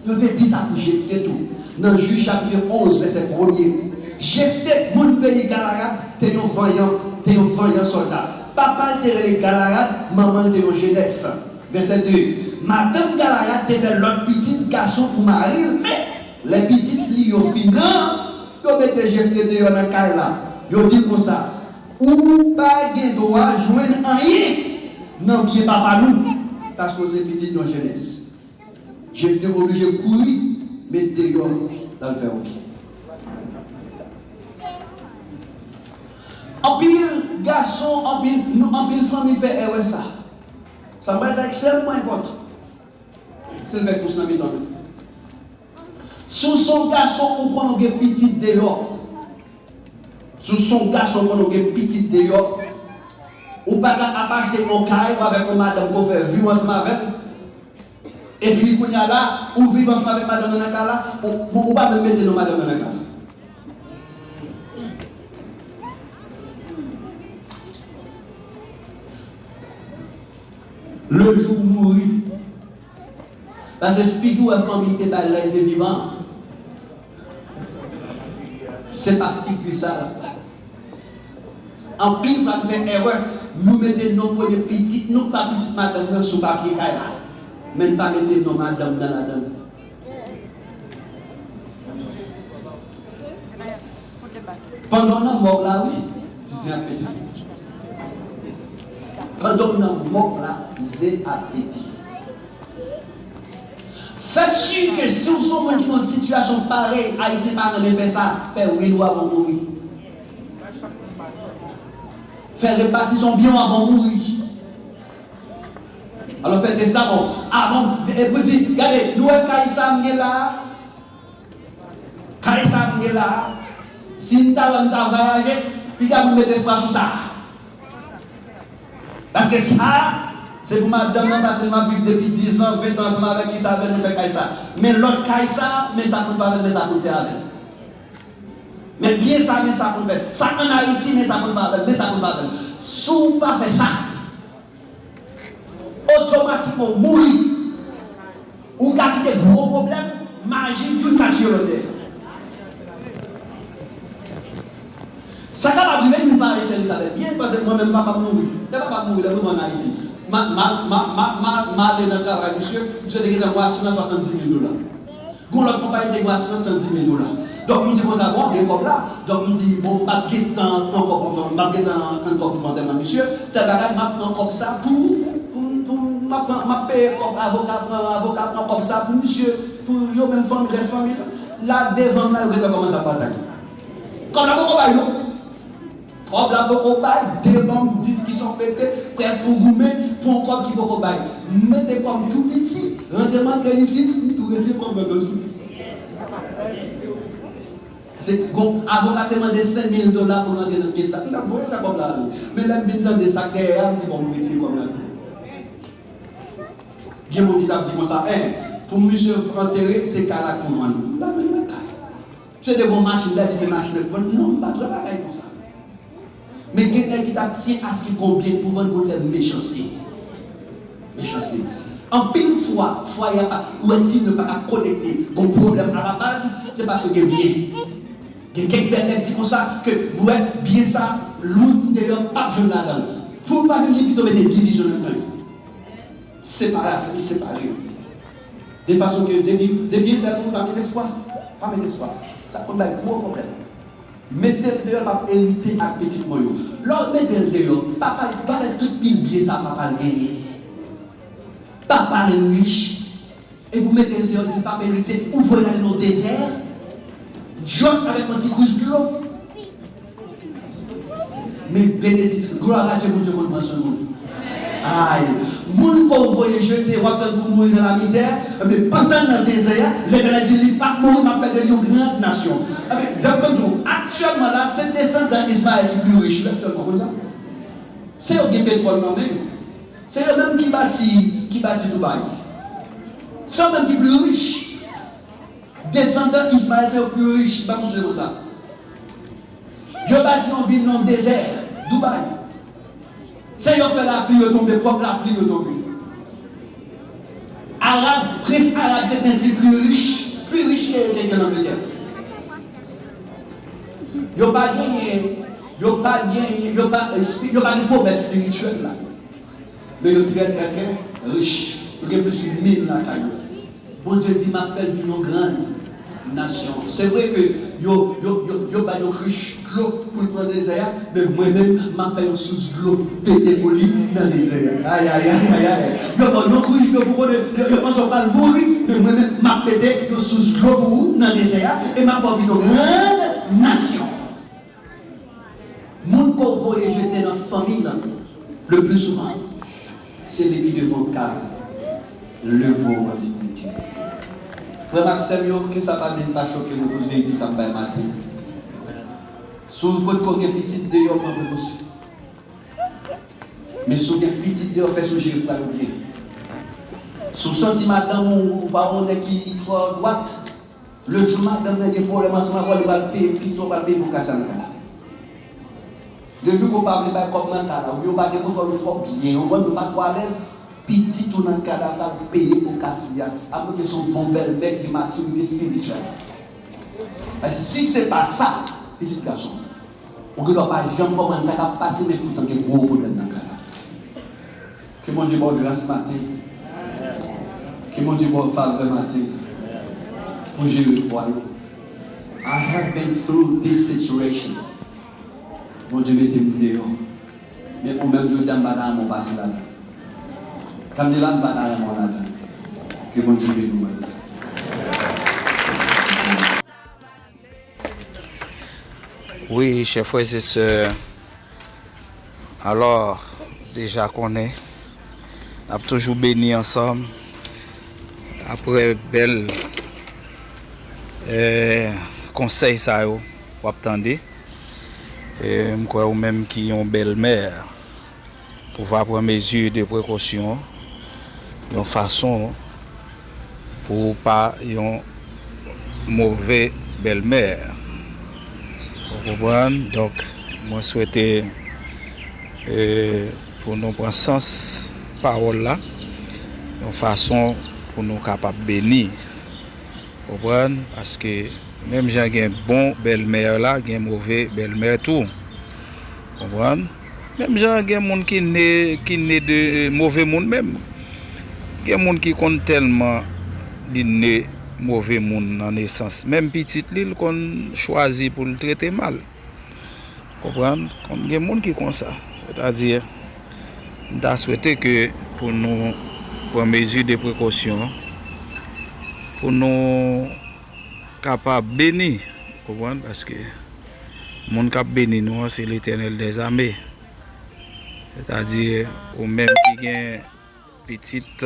Yo te di sa pou Jefte tou. Nan Jij chapit onz, vèsè premye. Jefte, moun peyi Galarad, te yon vanyan, te yon vanyan sòlda. Papa l te rele Galarad, manman l te yon jenès. Vèsè de. Madanm Galarad te fè lòt pitit gason pou mari l, men lè pitit li yo fin gran, yo mete Jefte deyò nan kay la. Yo di l konsa, ou pa gen dwa jwenn anyen nan byen papa nou, paske w se pitit yon jenès. Jefte oblije kouri, met deyò, l al fè wout li. Anpil gason, anpil, nou, anpil fanmi fè erè sa. Sa m pral di la ekstrèmman enpòtan. Se l fè kous nan mitan nou. Si w se yon gason, ou konnen w gen pitit deyò. Si w se yon gason, ou konnen w gen pitit deyò. Ou pa ka ap achte yon kay, ou avèk yon madanm pou w fè vi w ansanm avè l. Epi kounye a la, ou viv ansanm avèk madanm nan nan kay la, ou, ou, ou pa menm mete non madanm nan nan kay la. Le jou ou mouri, Sa se figi w wè fanmi te bay lè l te vivan. Se pa figi sa l ap bay. Anpil fwa n fè erè, nou mete non premye pitit nou, pa pitit madanm nan sou papye kay la. Men n pa mete non madanm nan ladan l. Pandan w nan mòg la, wi, zen ap pete. Pandan w nan mòg la, zen ap pete. Fè si ke si w se yon moun ki nan yon sitiyasyon parèy, Ayisyen pa renmen fè sa, fè wil ou avan w mouri. Fè repatisyon byen w avan w mouri. Alò fè testaman w avan, e pou di, gade, nou wè kay sa m gen la a? Kay sa m gen la a, si m ta wè m ta vwayaje, piga pou m met espwa sou sa. Paske sa, se pou madanm nan, paske m ap viv depi diz an, ven an ansanm avè l, kisa avè l nou fè kay sa. Men lòt kay sa, men sa pou n fè avè l, men sa pou n fè avè l. Men byen sa, men sa pou n fè. Sa ann Ayiti, men sa pou n fè avè l, men sa pou n fè avè l. Si w pa fè sa, otomatikman w mouri. Ou ka kite gwo pwoblèm, maji, youn ka tiye lòt dèyè. Sa kapab rive, youn pa enterese avè l byen, paske mwen menm, papa m mouri. Lè papa m mouri, lè mwen ann Ayiti, m a, m a, m a, m a, m a, m ale nan travay misye, misye te gentan pran asirans swasanndiz mil dola. Gon lòt konpayi te gen asirans san di mil dola. Donk, m di konsa, bon, gen kòb la. Donk, m di, bon, m p ap gentan pran kòb pou m fè, m p ap gentan tann kòb pou m fè antèman misye. Sèl bagay, m ap pran kòb sa pou, pou, pou, m ap pran, m ap peye kòb avoka, pran avoka, pran kòb sa pou misye, pou yo menm fanmi, rès fanmi la. La, devan m la, yo gentan kòmanse ap batay. Kòb la poko bay, non. Kòb la poko bay, devan m, diskisyon pete, près pou goumen, pou yon kòb ki poko bay. M mete kò m tou piti, rantre m antre isit, m tou retire kòb nan dosye. Se, gon, avoka te mande senk mil dola pou l rantre nan kès la. M t ap voye nan kòb la ale. Men lè m vin tande sa k dèyè a, m di, bon, m retire kòb la tou. Gen moun ki t ap di konsa, en, pou misye antere, se kay la k pou vann. M pa menm nan kay. Se te gon machin, m ta di se machin nan k pou vann. Non, m pa t wè bagay konsa. Men gen nèg ki t ap tyen aske konbyen k pou vann pou l fè mechanste. Mechanste. Anpil fwa, fwaye a pa, ou wè timoun yo pa ka konekte, gon pwoblèm alabaz, se paske gen byen. Gen kèk bèl nèg di konsa ke, ou wè, byen sa, lou deyò, p ap jwenn ladan l. Pou l pa jwenn li, pito mete divizyon nan kay yo. Separe, se li separe yo. De fason ke depi, depi entèl mouri, pa met espwa. Pa met espwa. Sa konn bay gwo pwoblèm. Mete l deyò, l ap eritye ak pitit mwen yo. Lè w mete l deyò, papa l, pa met tout pil byen sa papa l genyen. Papa l rich. Epi w mete l deyò, di l p ap eritye, ou voye l ale nan dezè, just avèk yon ti kouch dlo. Men benediksyon, glwa a Dye, Bondye konn pran swen moun. Ay, moun ke w voye jete, w ap tann pou mouri nan lamizè, ebyen, pandan l nan dezè a, Letènèl di li p ap mouri, m ap fè de li yon gran nasyon. Ebyen, dòk, ban m di w, aktyèlman la, se desandan Izmayèl ki pi rich, wi, aktyèlman, konn sa? Se yo gen petwòl nan men yo. Se yo menm ki bati, ki bati Dubai. Se yo menm ki pi rich. Desandan Izmayèl se yo pi rich, m pa konn si w te konn sa. Yo bati yon vil nan dezè, Dubai. Se yo fè lapli yo tonbe, pwòp lapli yo tonbe. Arab, prens Arab se prens ki pi rich, pi rich ke yo te gen Angletè. Yo pa genyen, yo pa genyen, yo pa, yo pa gen pwomès espirityèl la. Men yo trè, trè, trè rich. Yo gen plis mil lakay yo. Bondye di, "M ap fè l vin yon gran nasyon." Se vre ke yo, yo, yo, yo ba yon krich dlo pou l pran dezè a, men mwen menm, m ap fè yon sous dlo pete pou li nan dezè a. Ay, ay, ay, ay, ay. Yo ba w yon krich dlo pou konnen, yo, yo panse w pral mouri, men mwen menm, m ap pete yon sous dlo pou ou nan dezè a, e m ap fè w vin yon gran nasyon. Moun ke w voye jete nan fanmi nan, le pli souvan, se depi devan kay, leve w an diminitye. Frè m ak sè m yo, ke sa pa vin pa choke nou, pou verite sa m bay maten. Si w potko gen pitit deyò, pran prekosyon. Men si w gen pitit deyò, fè sou je frè yo byen. Si w santi madanm ou, ou pa yon nèg ki twò dwat, le jou madanm nan gen pwoblèm ansanm avè w, li pral peye, pitit ou pral peye pou kay sa nan kay la. Le jou ke w pa vle bay kòb nan kay la, oubyen w pa gen kontwòl ou twò byen, ou konprann, nou pa twò alèz, Pitit ou nan kay la pral peye pou kas li a. Akote se yon bon bèlmè ki gen matirite espirityèl. Men si se pa sa, pitit gason, ou gen dwa pa janm konprann sa k ap pase, men toutan gen gwo pwoblèm nan kay la. Ke Bondye ba w gras maten. Ke Bondye ba w favè maten pou jere fwaye w. I have been through this situation. Bondye mete m deyò. Men ou menm jodi a, m pa ta renmen w pase ladan. Kan m di la, m pa ta renmen w ladan. Ke Bondye beni w maten. Wi, chè frè e sè, alò, deja konnen, n ap toujou beni ansanm apre bèl eh, konsèy sa yo w ap tande. Eh, m kwè ou menm ki yon bèlmè, ou va pran mezi de prekosyon yon fason pou w pa yon move bèlmè. Ou konprann? Donk, mwen swete eh, pou nou pran sans pawòl la yon fason pou nou kapab beni. Konprann? Paske menm jan gen bon bèlmè la, gen move bèlmè tou. Konprann? Menm jan gen moun ki ne, ki ne de move moun menm. Gen moun ki konn tèlman li ne move moun nan nesans. Menm pitit li, l konn chwazi pou l trete mal. Konprann? Konn gen moun ki konsa. Sètadi, m ta swete ke pou nou pran mezi de prekosyon, pou nou kapab beni, konprann? Paske moun k ap beni nou an, se Letènèl dèzame. Sètadi, ou menm ki gen pitit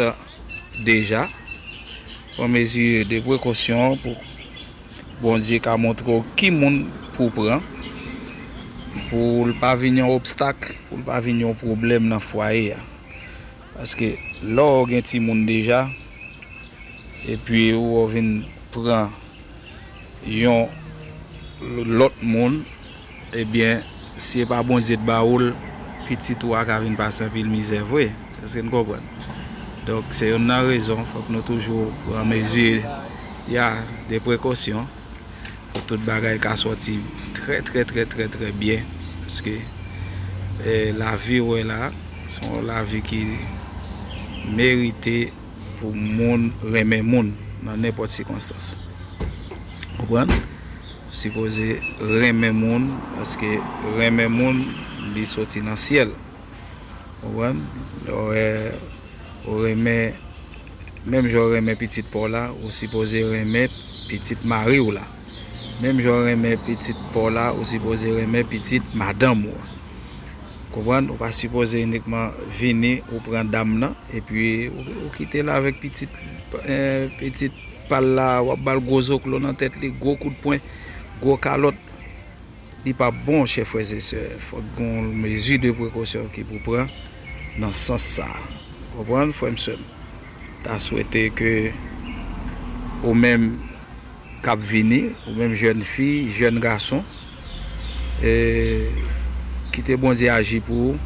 deja, pran mezi de prekosyon pou Bondye ka montre w ki moun pou w pran, pou l pa vin yon obstak, pou l pa vin yon pwoblèm nan fwaye a. Paske lè w gen timoun deja, epi ou vin pran yon lòt moun, ebyen, si e pa Bondye t ba ou l, pitit ou a ka vin pase anpil mizè vre. Èske n konprann? Donk, se youn nan rezon, fòk nou toujou pran mezi, ya, de prekosyon, pou tout bagay ka sòti trè, trè, trè, trè, trè byen. Paske, eh, lavi w wè la, se yon lavi ki merite pou moun renmen moun nan nenpòt sikonstans. Konprann? Sipoze renmen moun, paske renmen moun, li soti nan syèl. Konprann? Lè w, ou renmen, menm jan w renmen pitit pa w la, ou sipoze renmen pitit mari w la. Menm jan w renmen pitit pa w la, ou sipoze renmen pitit madanm ou. Konprann? Ou pa sipoze inikman vini, ou pran dam nan, epi ou, ou kite l avèk pitit, eh, pitit pa l la, w ap ba l gwo zoklo nan tèt li, gwo kout pwen, gwo kalòt. Li pa bon, chè frè e sè. Fòk gen yon mezi de prekosyon ki pou pran nan sans sa. Konprann, frè m, sè m? Ta swete ke ou menm k ap vini, ou menm jèn fi, jèn gason, eh, kite Bondye aji pou ou.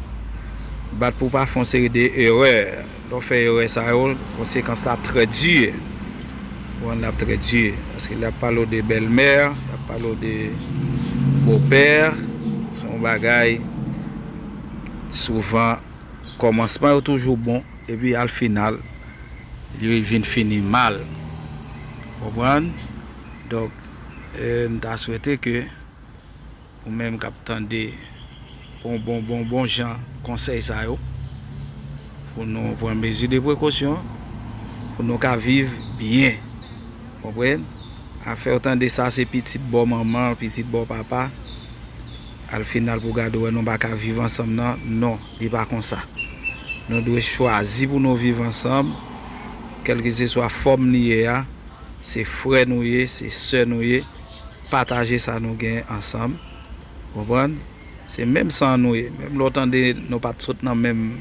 Bat pou w pa fè yon seri de erè. Lè w fè erè sa yo, konsekans la ap trè di. Konprann, l ap trè di. Paske l ap pale w de bèlmè, l ap pale w de bopè. Se yon bagay, souvan, kòmansman yo toujou bon, epi al final, li vin fini mal. Konprann? Donk, eh, m ta swete ke ou menm k ap tande bon, bon, bon, bon jan konsèy sa yo, pou nou pran mezi de prekosyon, pou nou ka viv byen. Konprann? Afè w tande sa, se pitit bò manman, pitit bò papa. Al final pou gade w wè nou pa ka viv ansanm nan. Non, li pa konsa. Nou dwe chwazi pou nou viv ansanm, kèlkeseswa fòm li ye a. Se frè nou ye, se sè nou ye. Pataje sa nou gen ansanm. Konprann? Se menm san nou ye. Menm lè w tande nou pa t sot nan menm,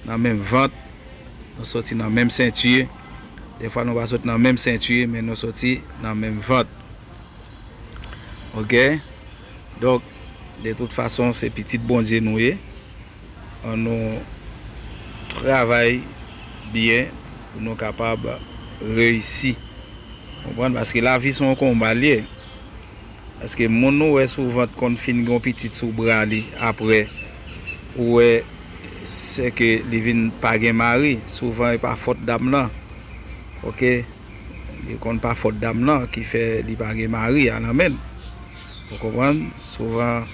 nan menm vant, nou soti nan menm senti. Defwa nou pa sot nan menm senti, men nou soti nan menm vant. Oke? Donk, de tout fason, se pitit Bondye nou ye. Ann nou travay byen, pou nou kapab reyisi. Konprann? Paske lavi se yon konba l ye. Paske moun ou wè souvan t konn fin gen yon pitit sou bra li, apre ou wè se ke li vin pa gen mari, souvan e pa fòt dam nan. Oke? Li konn pa fòt dam nan ki fè li pa gen mari a nan men l. Ou konprann? Souvan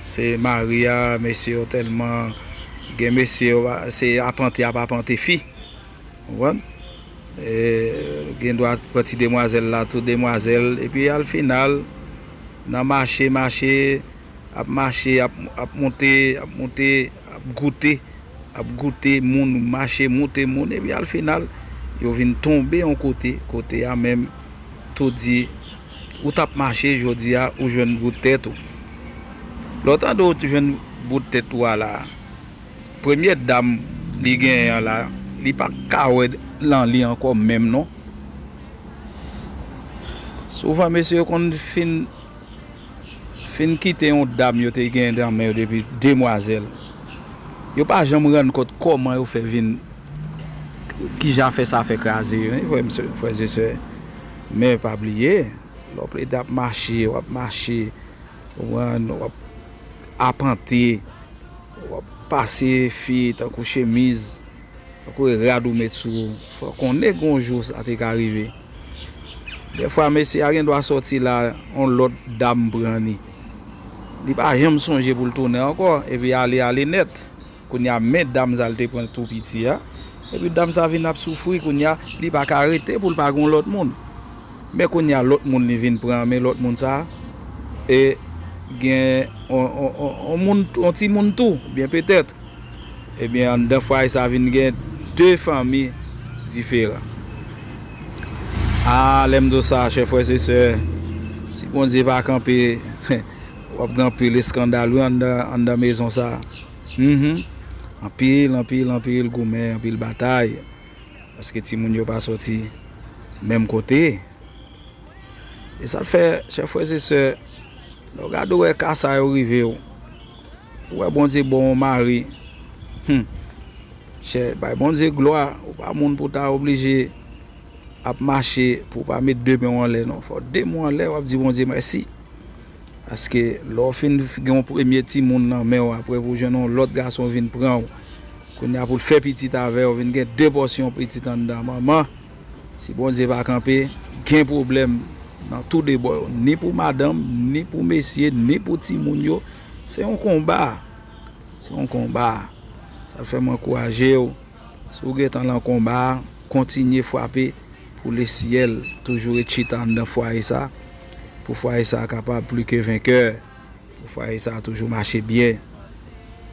se mari a, mesye yo tèlman gen mesye yo, se apante ap apante fi. Konprann? E, gen dwa pran ti demwazèl la, tout demwazèl, epi al final, nan mache, mache, ap mache, ap, ap monte, ap monte, ap goute, ap goute moun, mache, monte moun, epi al final, yo vin tonbe yon kote, kote a menm, tou di, ou t ap mache, jodi a, ou jwenn bout tèt ou. Lè w tande w jwenn bout tèt ou a la, premye dam li genyen an la, li pa ka wè nan li ankò menm non. Souvan mesye yo konn fin, fin kite yon dam yo te genyen nan men yo depi demwazèl. Yo pa janm rann kont kòman yo fè vin, kijan fè sa fè kraze yo, wi, frè m, sè, frè e sè. Men pa bliye, lè w plede ap mache, w ap mache, w ap apante, w ap pase fi tankou chemiz, tankou e rad ou met sou ou. Fò w konnen gon jou sa te ka rive. Dèfwa mesye a gen dwa sòti la, yon lòt dam pran li. Li pa janm sonje pou l tounen ankò, epi ale, ale nèt. Kounye a, men dam sa l te pran tou piti a. Epi dam sa vin ap soufri, kounye a, li pa ka rete pou l pa gon lòt moun. Men kounye a, lòt moun li vin pran, men lòt moun sa, e gen on, on, on, on moun, on timoun tou, byen petèt. Ebyen, anndan fwaye sa vin gen de fanmi diferan. A, lè m di w sa, chè frè e sè, si Bondye pa kanpe, w ap gen anpil eskandal, wi, anndan, anndan mezon sa. Mhm. Anpil, anpil, anpil goumen, anpil batay. Paske timoun yo pa sòti menm kote. E sa fè, chè frè e sè, lè w gade w wè ka sa yo rive w, ou wè Bondye ba w yon mari. Hmm. Chè, bay Bondye glwa, ou pa moun pou ta oblije ap mache pou w pa met de men w anlè non. Fò de men w anlè, w ap di Bondye mèsi. Paske lè w fin gen yon premye timoun nan men w, apre pou w jwenn yon lòt gason vin pran w, kounye a pou l fè pitit avè w, vin gen de pòsyon pitit anndan manman, si Bondye pa kanpe, gen pwoblèm nan tou de bò yo, ni pou madanm, ni pou mesye, ni pou timoun yo. Se yon konba. Se yon konba. Sa fè m ankouraje w. Si w gentan nan konba a, kontinye frape pou lesyèl toujou ret chita anndan fwaye sa, pou fwaye sa kapab pli ke venkè, pou fwaye sa toujou mache byen.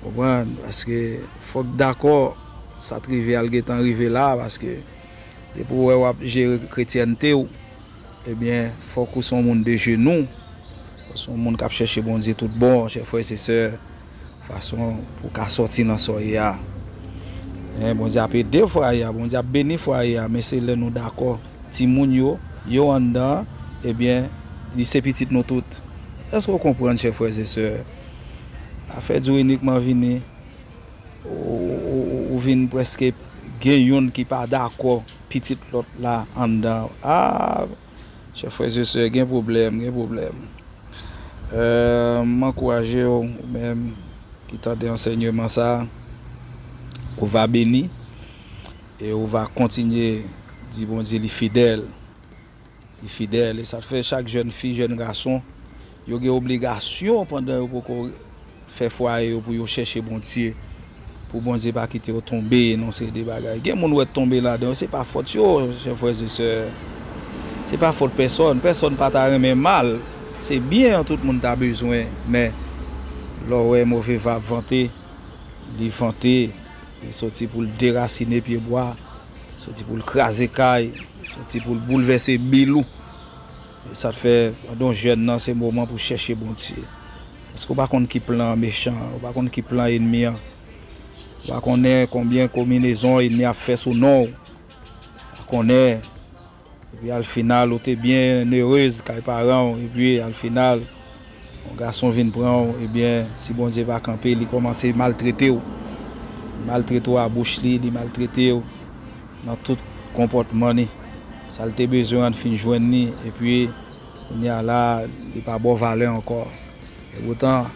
Konprann? Paske fòk dakò, sa t rive a l gentan rive la, paske depi w wè w ap jere kretyènte w, ebyen, fòk ou se yon moun de jenou. Fòk ou se yon moun k ap chèche Bondye tout bon, chè frè e sè, fason pou w ka sòti nan sa w ye a. Hein, Bondye ap ede fwaye a, Bondye ap beni fwaye a, men se lè nou dakò. Timoun yo, yo anndan, ebyen, li se pitit nou tout. Èske w konprann, chè frè e sè? Afè di w inikman vini, ou, ou, ou, ou vin prèske gen youn ki pa dakò, pitit lòt la anndan. A, chè frè e sè, gen pwoblèm, gen pwoblèm. Euh, m ankouraje w, ou menm ki tande ansèyman sa, ou va beni e ou va kontinye di Bondye li fidèl. Li fidèl, e sa fè chak jèn fi, jèn gason, yo gen obligasyon pandan yo poko fè fwaye yo pou yo chèche Bondye, pou Bondye pa kite yo tonbe nan seri de bagay. Gen moun ou wè tonbe ladan yo, se pa fòt yo, chè frè e sè. Se pa fòt pèsòn, pèsòn pa ta renmen mal. Se byen an tout moun ta bezwen, men lè w wè move va vante, li vante, li soti pou l derasine pyebwa, soti pou l kraze kay, soti pou l boulvèse bil ou. E sa fè, pandan w jèn nan, se moman pou chèche Bondye. Paske w pa konn ki plan mechan an, w pa konn ki plan ènmi an. W pa konnen konbyen konbinezon ènmi ap fè sou non w. W pa konnen. Epi al final, ou te byen erez kay paran w, epi al final, yon gason vin pran w, ebyen, si Bondye pa kanpe, li kòmanse maltrete w. Li maltrete w a bouch li, li maltrete w. nan tout konpòtman li. Sa l te bezwen an fin jwenn li, epi kounye a la, li pa ba w valè ankò. Epoutan,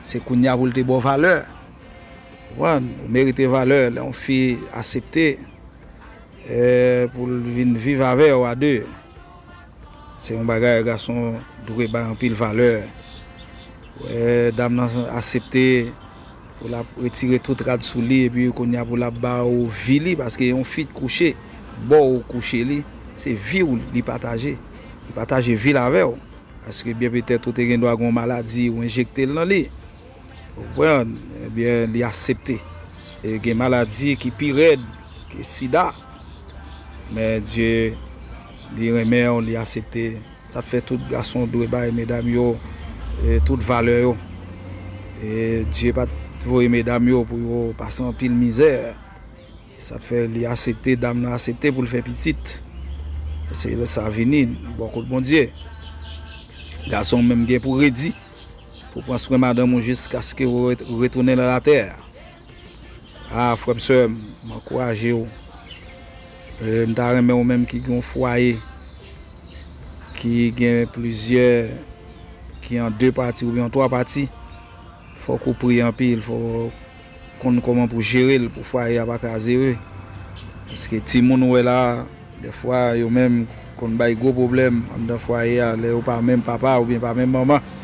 se kounye a pou l te ba w valè. Ou konprann? Ou merite valè lè yon fi aksepte, eh, pou l vin viv avè w a de. Se yon bagay gason dwe bay anpil valè. Wè, dam nan aksepte pou l ap retire tout rad sou li, epi kounye a pou l ap ba w vi li, paske yon fi t kouche, ba w kouche li, se vi w li pataje. Li pataje vi l avè w. Paske byen petèt ou te gen dwa gen yon maladi, ou enjekte l nan li. Ou konprann? Ebyen, li aksepte. E gen maladi ki pi rèd ke sida. Men Dye, li renmen w, li aksepte. Sa fè tout gason dwe bay medam yo, e, tout valè yo. E Dye pa t voye medam yo pou yo pase anpil mizè. Sa fè li aksepte, dam nan aksepte pou l fè pitit. Se lè sa vini, bò kot Bondye. Gason menm gen pou redi, pou pran swen madanm ou jiskaske ou ret-, retounen nan latè. A, frè m, sè m, m ankouraje w. E, m ta renmen ou menm ki gen yon fwaye, ki gen plizyè, ki an de pati oubyen an twa pati, fòk ou priye anpil, fòk ou konn kòman pou jere l, pou fwaye a pa kraze vre. Paske timoun ou wè la, dèfwa yo menm konn bay gwo pwoblèm anndan fwaye a, lè yo pa menm papa oubyen pa menm manman.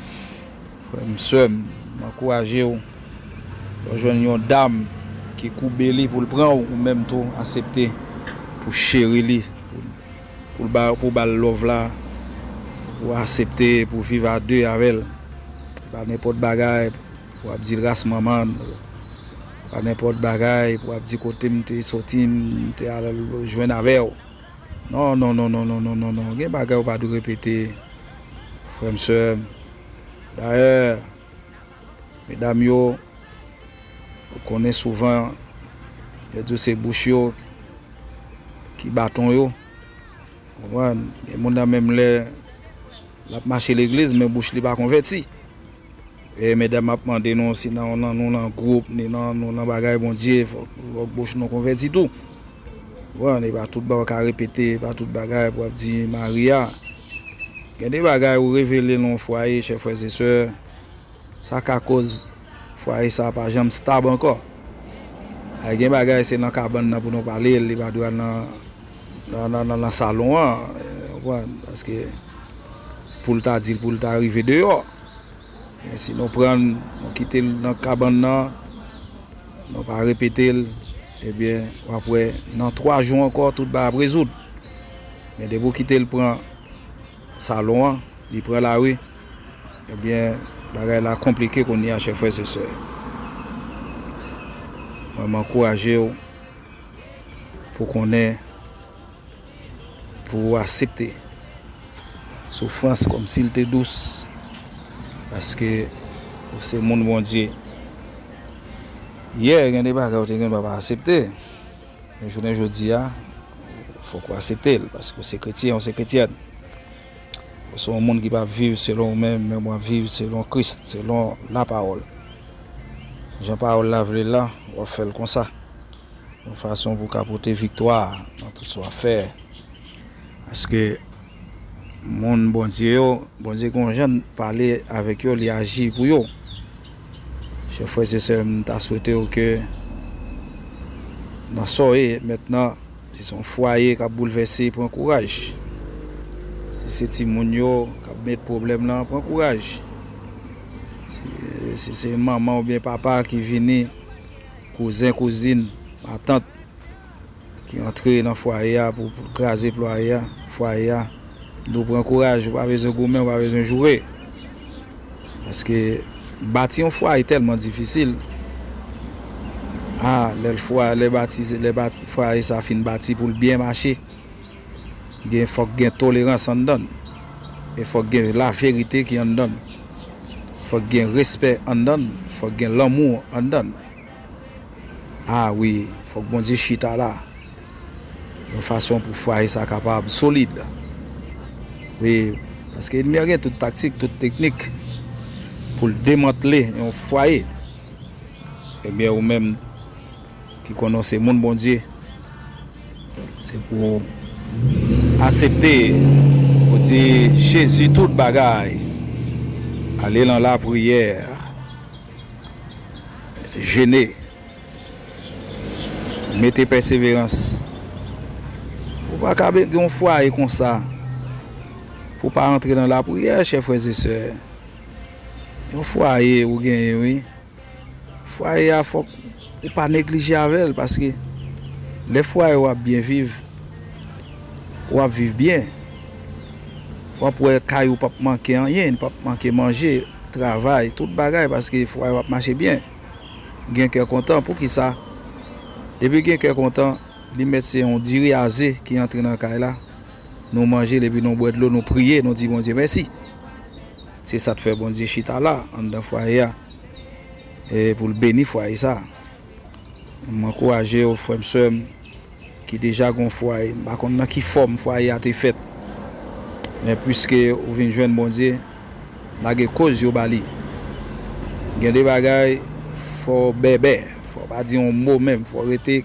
Frè m, sè m, m ankouraje w. Lè w jwenn yon dam ki koube li pou l pran w, ou menm tou aksepte pou cheri li, pou, pou l ba, pou ba l love la, pou aksepte pou viv a de avè l. Pa nenpòt bagay pou w ap di l ras manman l. Pa nenpòt bagay pou w ap di kote m te soti, m te al jwenn avè w. Non, non, non, non. Gen bagay ou pa dwe repete, frè m, sè m. Dayè, medam yo, ou konnen souvan, yo di w se bouch yo ki baton yo. Konprann? Gen moun nan menm lè l ap mache legliz, men bouch li pa konvèti. E medam ap mande nou si nan, nan, nou nan gwoup, ni nan, nou nan bagay Bondye, fòk, fòk bouch nou konvèti tou. Bon, e pa tout bagay w ka repete, e pa tout bagay pou w ap di Maria. Gen de bagay ou revele nan yon fwaye, chè frè e sè, sa ka koz fwaye sa pa janm stab ankò. Ay, gen bagay se nan kabann nan pou nou pale l, li pa dwe al nan, nan, nan, nan, nan salon an, ou konprann? Paske pou l ta di l, pou l ta rive deyò. Men si nou pran l, nou kite l nan kabann nan, nou pa repete l, ebyen, w ap wè, nan twa jou ankò, tout bagay ap rezoud. Men depi w kite l pran salon an, li pran lari, ebyen, bagay la konplike kounye a, chè frè e sè. Mwen, m ankouraje w pou konnen, pou w aksepte soufrans kòmsi l te dous, paske ou se moun Bondye. Yè, gen de bagay ou te gen dwa pa aksepte, men jounen jodi a, fòk ou aksepte l, paske ou se kretyen, ou se kretyèn. Ou se yon moun ki pa viv selon ou menm, men w ap viv selon Kris, selon lapawòl. Jan pawòl la vle l la, w ap fè l konsa. Yon fason pou w ka pote viktwa nan tout sa w ap fè. Paske moun Bondye yo, Bondye gen yon jan l pale avèk yo, li aji pou yo. Chè frè e sè, m ta swete w ke nan sa w ye mentnan, si se yon fwaye k ap boulvèse, pran kouraj. Si se timoun yo k ap met pwoblèm nan, pran kouraj. Si, si se manman oubyen papa ki vini, kouzen, kouzin, matant, ki antre nan fwaye a pou, pou kraze plwaye a, fwaye a. Nou pran kouraj, ou pa bezwen goumen, ou pa bezwen joure. Paske bati yon fwaye tèlman difisil. A, lè l fwa-, lè bati, lè bati, fwaye sa fin bati pou l byen mache, gen, fòk gen tolerans anndan l. E fòk gen laverite ki anndan l. Fòk gen respè anndan l. Fòk gen lanmou anndan l. A wi, fòk Bondye chita la. Yon fason pou fwaye sa kapab solid. Wi, paske ènmi an gen tout taktik, tout teknik pou l demantle yon fwaye. Ebyen, ou menm ki konnen w se moun Bondye, Se pou w aksepte, pou w di, Jezi, tout bagay, ale nan lapriyè, jene, mete pèseverans. Ou pa ka gen yon fwaye konsa pou w pa antre nan lapriyè, chè frè e sè. Yon fwaye ou genyen, wi. Fwaye a, fòk ou pa neglije avè l, paske lè fwaye w ap byen viv, w ap viv byen. W ap wè kay ou p ap manke anyen, li p ap manke manje, travay, tout bagay, paske fwaye w ap mache byen. Gen kè kontan. Poukisa? Depi gen kè kontan, li mèt se yon diri a ze ki antre nan kay la. Nou manje l epi nou bwè dlo, nou priye, nou di Bondye mèsi. Se sa k fè Bondye chita la, anndan fwaye a, e pou l beni fwaye sa. M ankouraje w, frè m, sè m, ki deja gen yon fwaye. M pa konn nan ki fòm fwaye a te fèt. Men piske ou vin jwenn Bondye, lage koz yo ba li. Gen de bagay, fò w bèbè, fò w pa di yon mo menm, fò w rete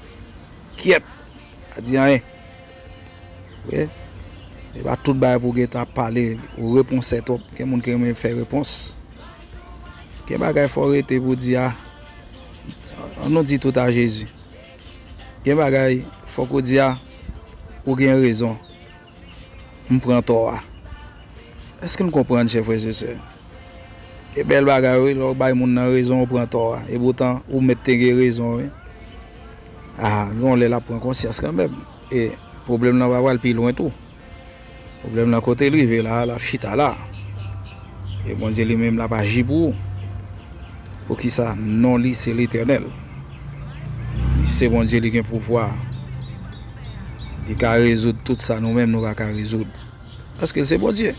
kyèt, pa di anyen. Wi. E pa tout bagay pou w gentan ap pale, ou reponsè twòp. Gen moun ki renmen fè repons. Gen bagay fò w rete pou w di a, ann nou di tout a Jezi. Gen bagay fòk ou di a, ou gen rezon. M pran tò a. Èske n konprann, chè frè e sè? E bèl bagay, wi, lè w bay moun nan rezon, ou pran tò a. E poutan, ou mèt te gen rezon, wi. A, gen yon lè l ap pran konsyans kanmenm. E pwoblèm nan va pral pi lwen tou. Pwoblèm nan kote l rive la, l ap chita la. E Bondye li menm l ap aji pou ou. Poukisa? Non li se Letènèl. Li se Bondye, li gen pouvwa. Li ka rezoud tout sa nou menm nou pa ka rezoud. Paske l se Bondye.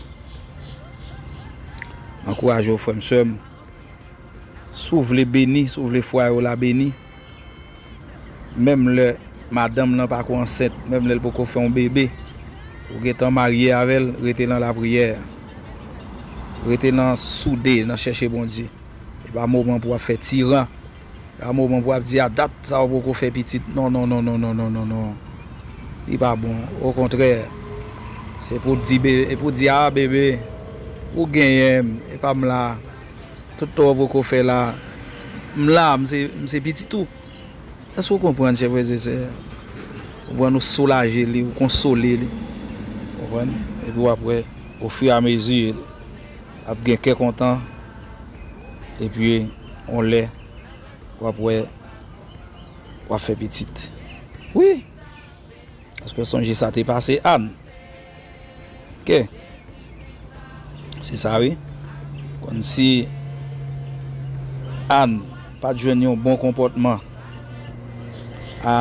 M ankouraje w, frè m, sè m. Si w vle beni, si w vle fwaye w la beni, menm lè madanm lan pako ansent, menm lè l poko fè yon bebe, ou gentan marye avè l, rete nan lapriyè. Rete nan soude, nan chèche Bondye. E pa moman pou w ap fè tiran. E pa moman pou w ap di, a dat sa ou poko fè pitit. Non, non, non, non. Li pa bon. Okontrè, se pou di be-, e pou di, a bebe, ou genyen m, e pa m la. Tout tan ou poko fè la, m la, m se, m se pitit ou. Èske w konprann, chè frè e sè? Ou konprann, ou soulaje li, ou konsole li. Ou konprann? Epi w ap wè, ofiramezi, l ap gen kè kontan. Epi, yon lè, w ap wè, w ap fè pitit. Wi! Èske w sonje sa te pase Ann? Oke. Se sa, wi. Kòmsi Ann pa t jwenn yon bon konpòtman, a,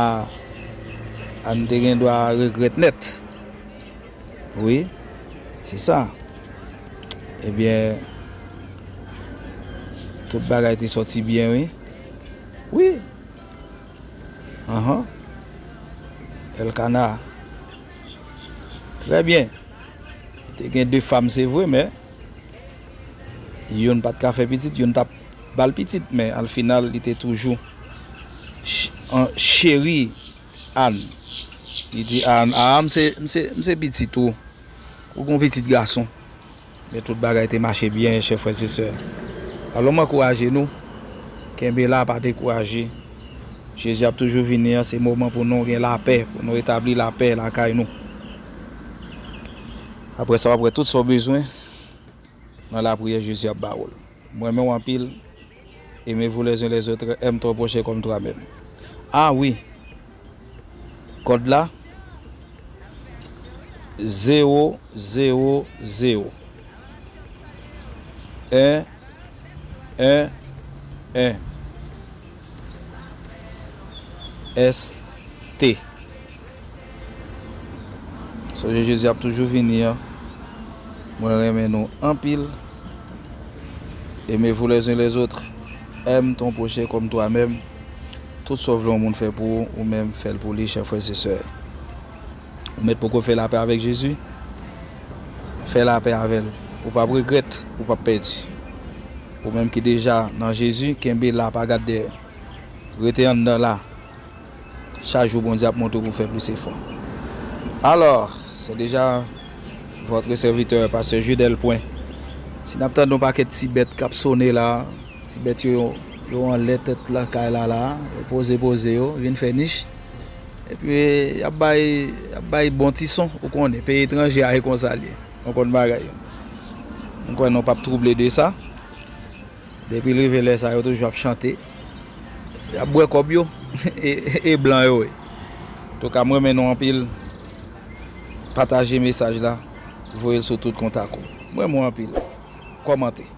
Ann te gen dwa regrèt nèt. Wi, se sa. Ebyen, tout bagay te sòti byen, wi. Wi. Anhan. Elkana. Trè byen. Li te gen de fanm, se vre, men youn pa t ka fè pitit, youn t ap ba l pitit, men al final, li te toujou ch-, an, cheri Ann. Li di Ann, a, m se, m se, m se pitit ou. Ou gon pitit gason. Men tout bagay te mache byen, chè frè e sè. Alò, m ankouraje nou. Kenbe la, pa dekouraje. Jezi ap toujou vini an, se moman pou nou gen lapè, pou nou etabli lapè lakay nou. Apre sa, w ap wè tout sa w bezwen nan lapriyè Jezi ap ba ou l. M renmen w anpil. Aimez-vous les uns les autres, aime ton prochain comme toi-même. Ah wi. Kòd la, zewo zewo zewo, en en en, S T. Sonje Jezi ap toujou vini an. Mwen renmen nou anpil. Aimez-vous les uns les autres. Aime ton prochain comme toi-même. Tout sa w vle yon moun fè pou ou, ou menm fè l pou li, chè frè e sè. Ou mèt poko fè lapè avèk Jezi? Fè lapè avè l. Ou p ap regrèt, ou p ap pèdi. Ou menm ki deja nan Jezi, kenbe la, pa gad dèyè. Rete anndan la. Chak jou Bondye ap montre w pou w fè plis efò. Alors, c'est déjà votre serviteur, pasteur Judel Point. Si n ap tande yon pakèt ti bèt k ap sone la, ti bèt yo, yo anlè tèt lakay la, la, yo poze, poze yo, vin fè nich. Epi, y ap bay, y ap bay bon ti son, ou konnen, peyi etranje a, e konsa l ye. Nou konn bagay yo. M kwè nou p ap twouble de sa. Depi l rive lè sa, yo toujou ap chante. Y ap bwè kòb yo. E, e blan yo ye. Antouka, m renmen nou anpil. Pataje mesaj la. Voye l sou tout kontak ou. M renmen w anpil. Kòmante.